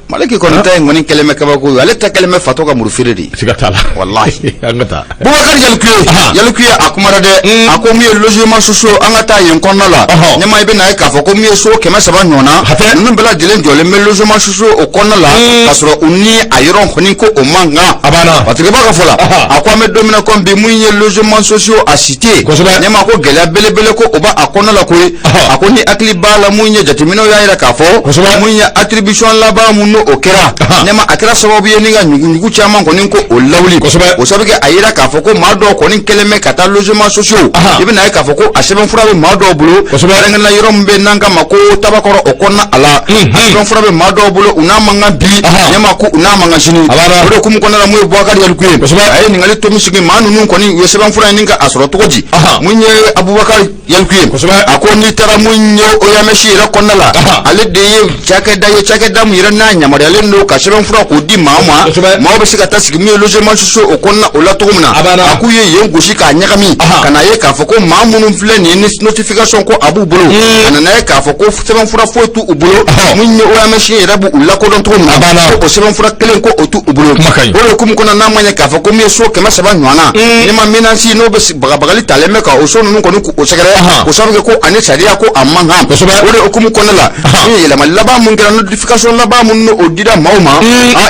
Maliki kɔni ta in kɔni kɛlen bɛ kabako ye, ale ta kɛlen bɛ fatɔ ka muru feere de ye. Siga t'a la. Walahi. An ka taa. Bubakari Yalikuye. Yalikuye a kumara dɛ. A ko min ye logement sociaux, an ka taa yen kɔnɔna la. Ɲɛmaa, i bɛ na ye k'a fɔ ko min ye so 300 ɲɔgɔnna. Ninnu bɛɛ lajɛlen jɔlen bɛ logement sociaux o kɔnɔna la. K'a sɔrɔ u ni a yɔrɔ kɔni ko o man kan. A banna. Parce que b'a ka fɔ la. A ko an bɛ don min na komi bi, mun ye logement sociaux a cité. Kosɛbɛ. Ɲɛmaa, ko gɛlɛya belebele ko o b'a a kɔnɔna la koyi. A ko ni hakili b'a la, mun ye jateminɛw y'a jira k'a fɔ. Kosɛbɛ. Mun ye attribution laban mun n'o o kɛra, ɲɛma, a kɛra sababu ye ni ka ɲuguɲugu caman kɔni ko o lawuli. Kosɛbɛ. O sababu kɛ a yira k'a fɔ ko maa dɔw kɔni kɛlen bɛ ka taa logement sociaux, i bɛna ye k'a fɔ ko a sɛbɛnfura bɛ maa dɔw bolo. Kosɛbɛ. Kɛrɛnkɛrɛnnenya yɔrɔ min bɛ n'an k'a ma ko Tabakɔrɔ o kɔnɔna a la, a sɛbɛnfura bɛ maa dɔw bolo, u n'a man kan bi, ɲɛma, ko u n'a man kan sini. O de hukumu kɔnɔna la, mun ye Bubakari Yalikuye, a ye ɲininkali tomi sigi maa ninnu kɔni u ye sɛbɛnfura in ka a sɔrɔ cogo di. Mun ye Abubakari Yalikuye, a ko n'i taara mun ye OMS yɛrɛ kɔnɔna la, ale de ye cakɛda ye, cakɛda mun yɛrɛ n'a yamaruyalen don ka sɛbɛnfura k'o di maa ma, maaw bɛ se ka taa sigi min ye logement sociaux o kɔnɔna o la cogo min na. A k'u ye yen gosi k'a ɲagami ka na ye k'a fɔ ko maa minnu filɛ nin ye ni notification ko a b'u bolo, a nana ye k'a fɔ ko sɛbɛnfura foyi t'u bolo. Mun ye OMS yɛrɛ b'u lakodɔn cogo min na, ko o sɛbɛnfura kelen ko o t'u bolo. O de hukumu kɔnɔ, n'a ma ɲɛ k'a fɔ ko min ye so 300 ɲɔgɔnna, ni ma menace n'o bɛ bagabagali talen bɛ ka o so ninnu kɔni k'o sɛgɛrɛ, o sababu kɛ ko ani sariya ko a man kan. O de hukumu kɔnɔna la, min ye yɛlɛma laban mun kɛra, notification laban mun n'o o dira maaw ma,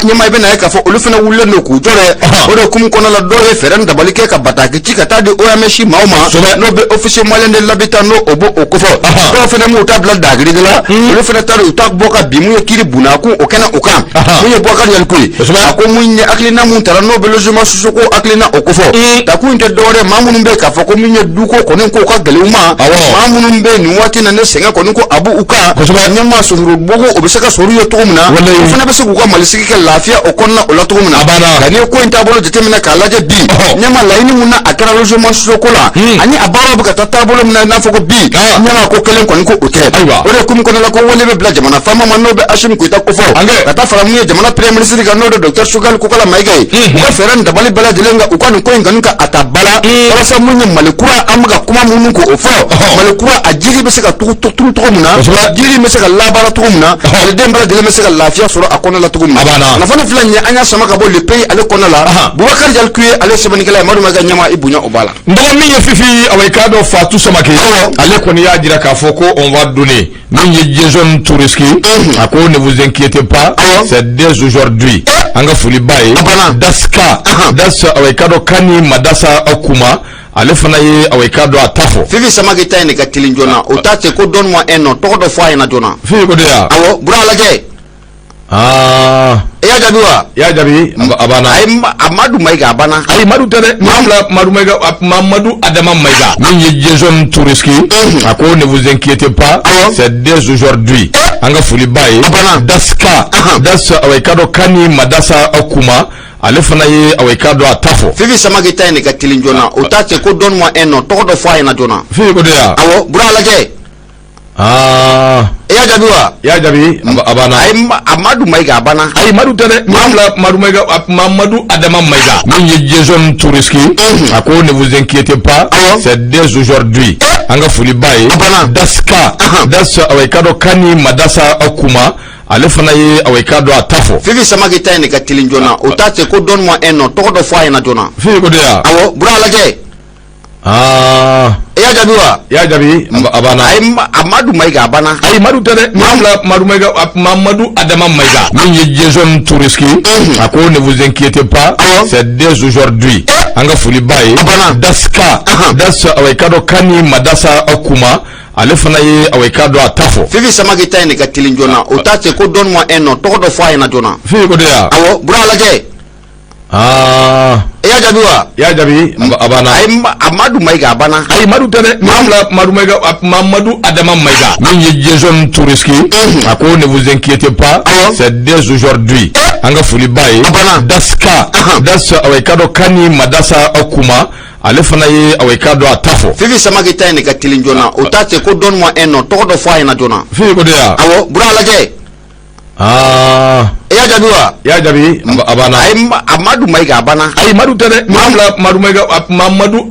ɲɛmaa, i bɛna ye k'a fɔ olu fana wulilen don k'u jɔ dɛ. O de hukumu kɔnɔna la, dɔw ye fɛɛrɛ ni dabali kɛ ka bataki ci ka taa di OMS maaw ma, n'o bɛ office malien de l'habitat n'o o b'o kofɔ. Dɔw fana m'u ta bila dagiri de la, olu fana ta u ta bɔ ka bin mun ye kiiri bunakun o kɛnɛ o kan. Mun ye Bubakari Yalikuye, a ko mun ye hakilina mun tara n'o bɛ logement sociaux ko hakilina o kofɔ, takun in tɛ dɔwɛrɛ, maa minnu bɛ k'a fɔ ko min ye duko kɔni k'o ka gɛlɛn u ma, maa minnu bɛ nin waati na ne sɛgɛn kɔni ko a b'u kan, ɲɛmaa, sosoro bogo o bɛ se ka sɔrɔ u ye cogo min na. U fana bɛ se k'u ka Malisigi kɛ lafiya o kɔnɔna o la cogo min na. A banna. Nka n'i ye ko in taabolo jateminɛ k'a lajɛ bi, ɲɛma, laɲini mun na a kɛra logement sociaux ko la, ani a baaraw bɛ ka taa taabolo min na, i n'a fɔ ko bi, ɲɛma, ko kelen kɔni ko o tɛ. Ayiwa. O de hukumu kɔnɔna la, ko wele bɛ bila jamana faama ma, n'o bɛ Assimi Goïta kofɔ, Ankɛ. ka taa fara mun ye jamana premier ministre kan, n'o de docteur Choguel Kokalla Maïga ye, u ka fɛɛrɛ ni dabali bɛɛ lajɛlen kan, u ka nin ko in kɔni ka a ta ba la, walasa mun ye Mali kura, an bɛ ka kuma minnu k'o fɔ, Mali kura a jiri bɛ se ka turu turu cogo min na, jiri bɛ se ka labaara cogo min na, maliden bɛɛ lajɛlen bɛ se ka lafiya sɔrɔ a kɔnɔ la cogo min na. A banna. Kunnafoni filɛ nin ye, an y'a sama ka bɔ Le Pays ale kɔnɔ la. Boubacar Dialcouye ale sɛbɛnnikɛla ye. Madu Mayiga, ɲɛma, i bonya o b'a la. N dɔgɔ, min ye Fifi, awa, i k'a dɔn Fatou Samake, ale kɔni y'a jira k'a fɔ ko on va donner min ye Jason Touriski. A ko ne vous inquiétez pas, c'est dès aujourd'hui. An ka foli b'a ye. A banna. Daska Das, awa, i k'a dɔn Kani Madasa Kuma, ale fana ye, awa, i k'a dɔn a ta fɔ. Fifi Samake ta in de ka teli joona. O ta cɛ ko donne moi un nom, tɔgɔ dɔ fɔ a ɲɛna joona. Fifi ko de ya? Awɔ, Bura, lajɛ. Aa. I y'a jaabi wa? I y'a jaabi, a banna. Ayi, a Madu Mayiga, a banna. Ayi, Madu tɛ dɛ. Maa fila, Madu Mayiga, Mamadu Adama Mayiga. Min ye Jason Touriski, a ko ne vous inquiétez pas, c'est dès aujourd'hui. An ka foli b'a ye. A banna. Daska Das, awa, i k'a dɔn Kani Madasa Kuma, ale fana ye, awa, i k'a dɔn a ta fɔ. Fifi Samake ta in de ka teli joona. O ta cɛ ko donne moi un nom, tɔgɔ dɔ fɔ a ɲɛna joona. Fifi ko de ya? Awɔ, Bura, lajɛ. Aa. I y'a jaabi wa? I y'a jaabi, a banna. Ayi, a Madu Mayiga, a banna. Ayi, Madu tɛ dɛ. Maa fila, Madu Mayiga, Mamadu Adama Mayiga. Min ye Jason Touriski, a ko ne vous inquiétez pas, c'est dès aujourd'hui. An ka foli b'a ye. A banna. Daska Das, awa, i k'a dɔn Kani Madasa Kuma, ale fana ye, awa, i k'a dɔn a ta fɔ. Fifi Samake ta in de ka teli joona. O ta cɛ ko donne moi un nom, tɔgɔ dɔ fɔ a ɲɛna joona. Fifi ko de ya? Awɔ, Bura, lajɛ. Aa. I y'a jaabi wa? I y'a jaabi, a banna. Ayi, a Madu Mayiga, a banna. Ayi, Madu tɛ dɛ. Maa fila, Madu Mayiga, Mamadu Adama Mayiga. Min ye Jason Touriski, a ko ne vous inquiétez pas, c'est dès aujourd'hui. An ka foli b'a ye. A banna. Daska Das, awa, i k'a dɔn Kani Madasa Kuma, ale fana ye, awa, i k'a dɔn a ta fɔ. Fifi Samake ta in de ka teli joona. O ta cɛ ko donne moi un nom, tɔgɔ dɔ fɔ a ɲɛna joona. Fifi ko de ya? Awɔ, Bura, lajɛ. Aa. I y'a jaabi wa? I y'a jaabi, a banna. Ayi, a Madu Mayiga, a banna. Ayi, Madu tɛ dɛ. Maa fila, Madu Mayiga, Mamadu Adama Mayiga. Min ye Jason Touriski, a ko ne vous inquiétez pas, c'est dès aujourd'hui. An ka foli b'a ye. A banna. Daska Das, awa, i k'a dɔn Kani Madasa Kuma, ale fana ye, awa, i k'a dɔn a ta fɔ. Fifi Samake ta in de ka teli joona. O ta cɛ ko donne moi un nom, tɔgɔ dɔ fɔ a ɲɛna joona. Fifi ko de ya? Awɔ, Bura, lajɛ. Aa. I y'a jaabi wa? I y'a jaabi, a banna. Ayi, a Madu Mayiga, a banna. Ayi, Madu tɛ dɛ. Maa fila, Madu Mayiga, Mamadu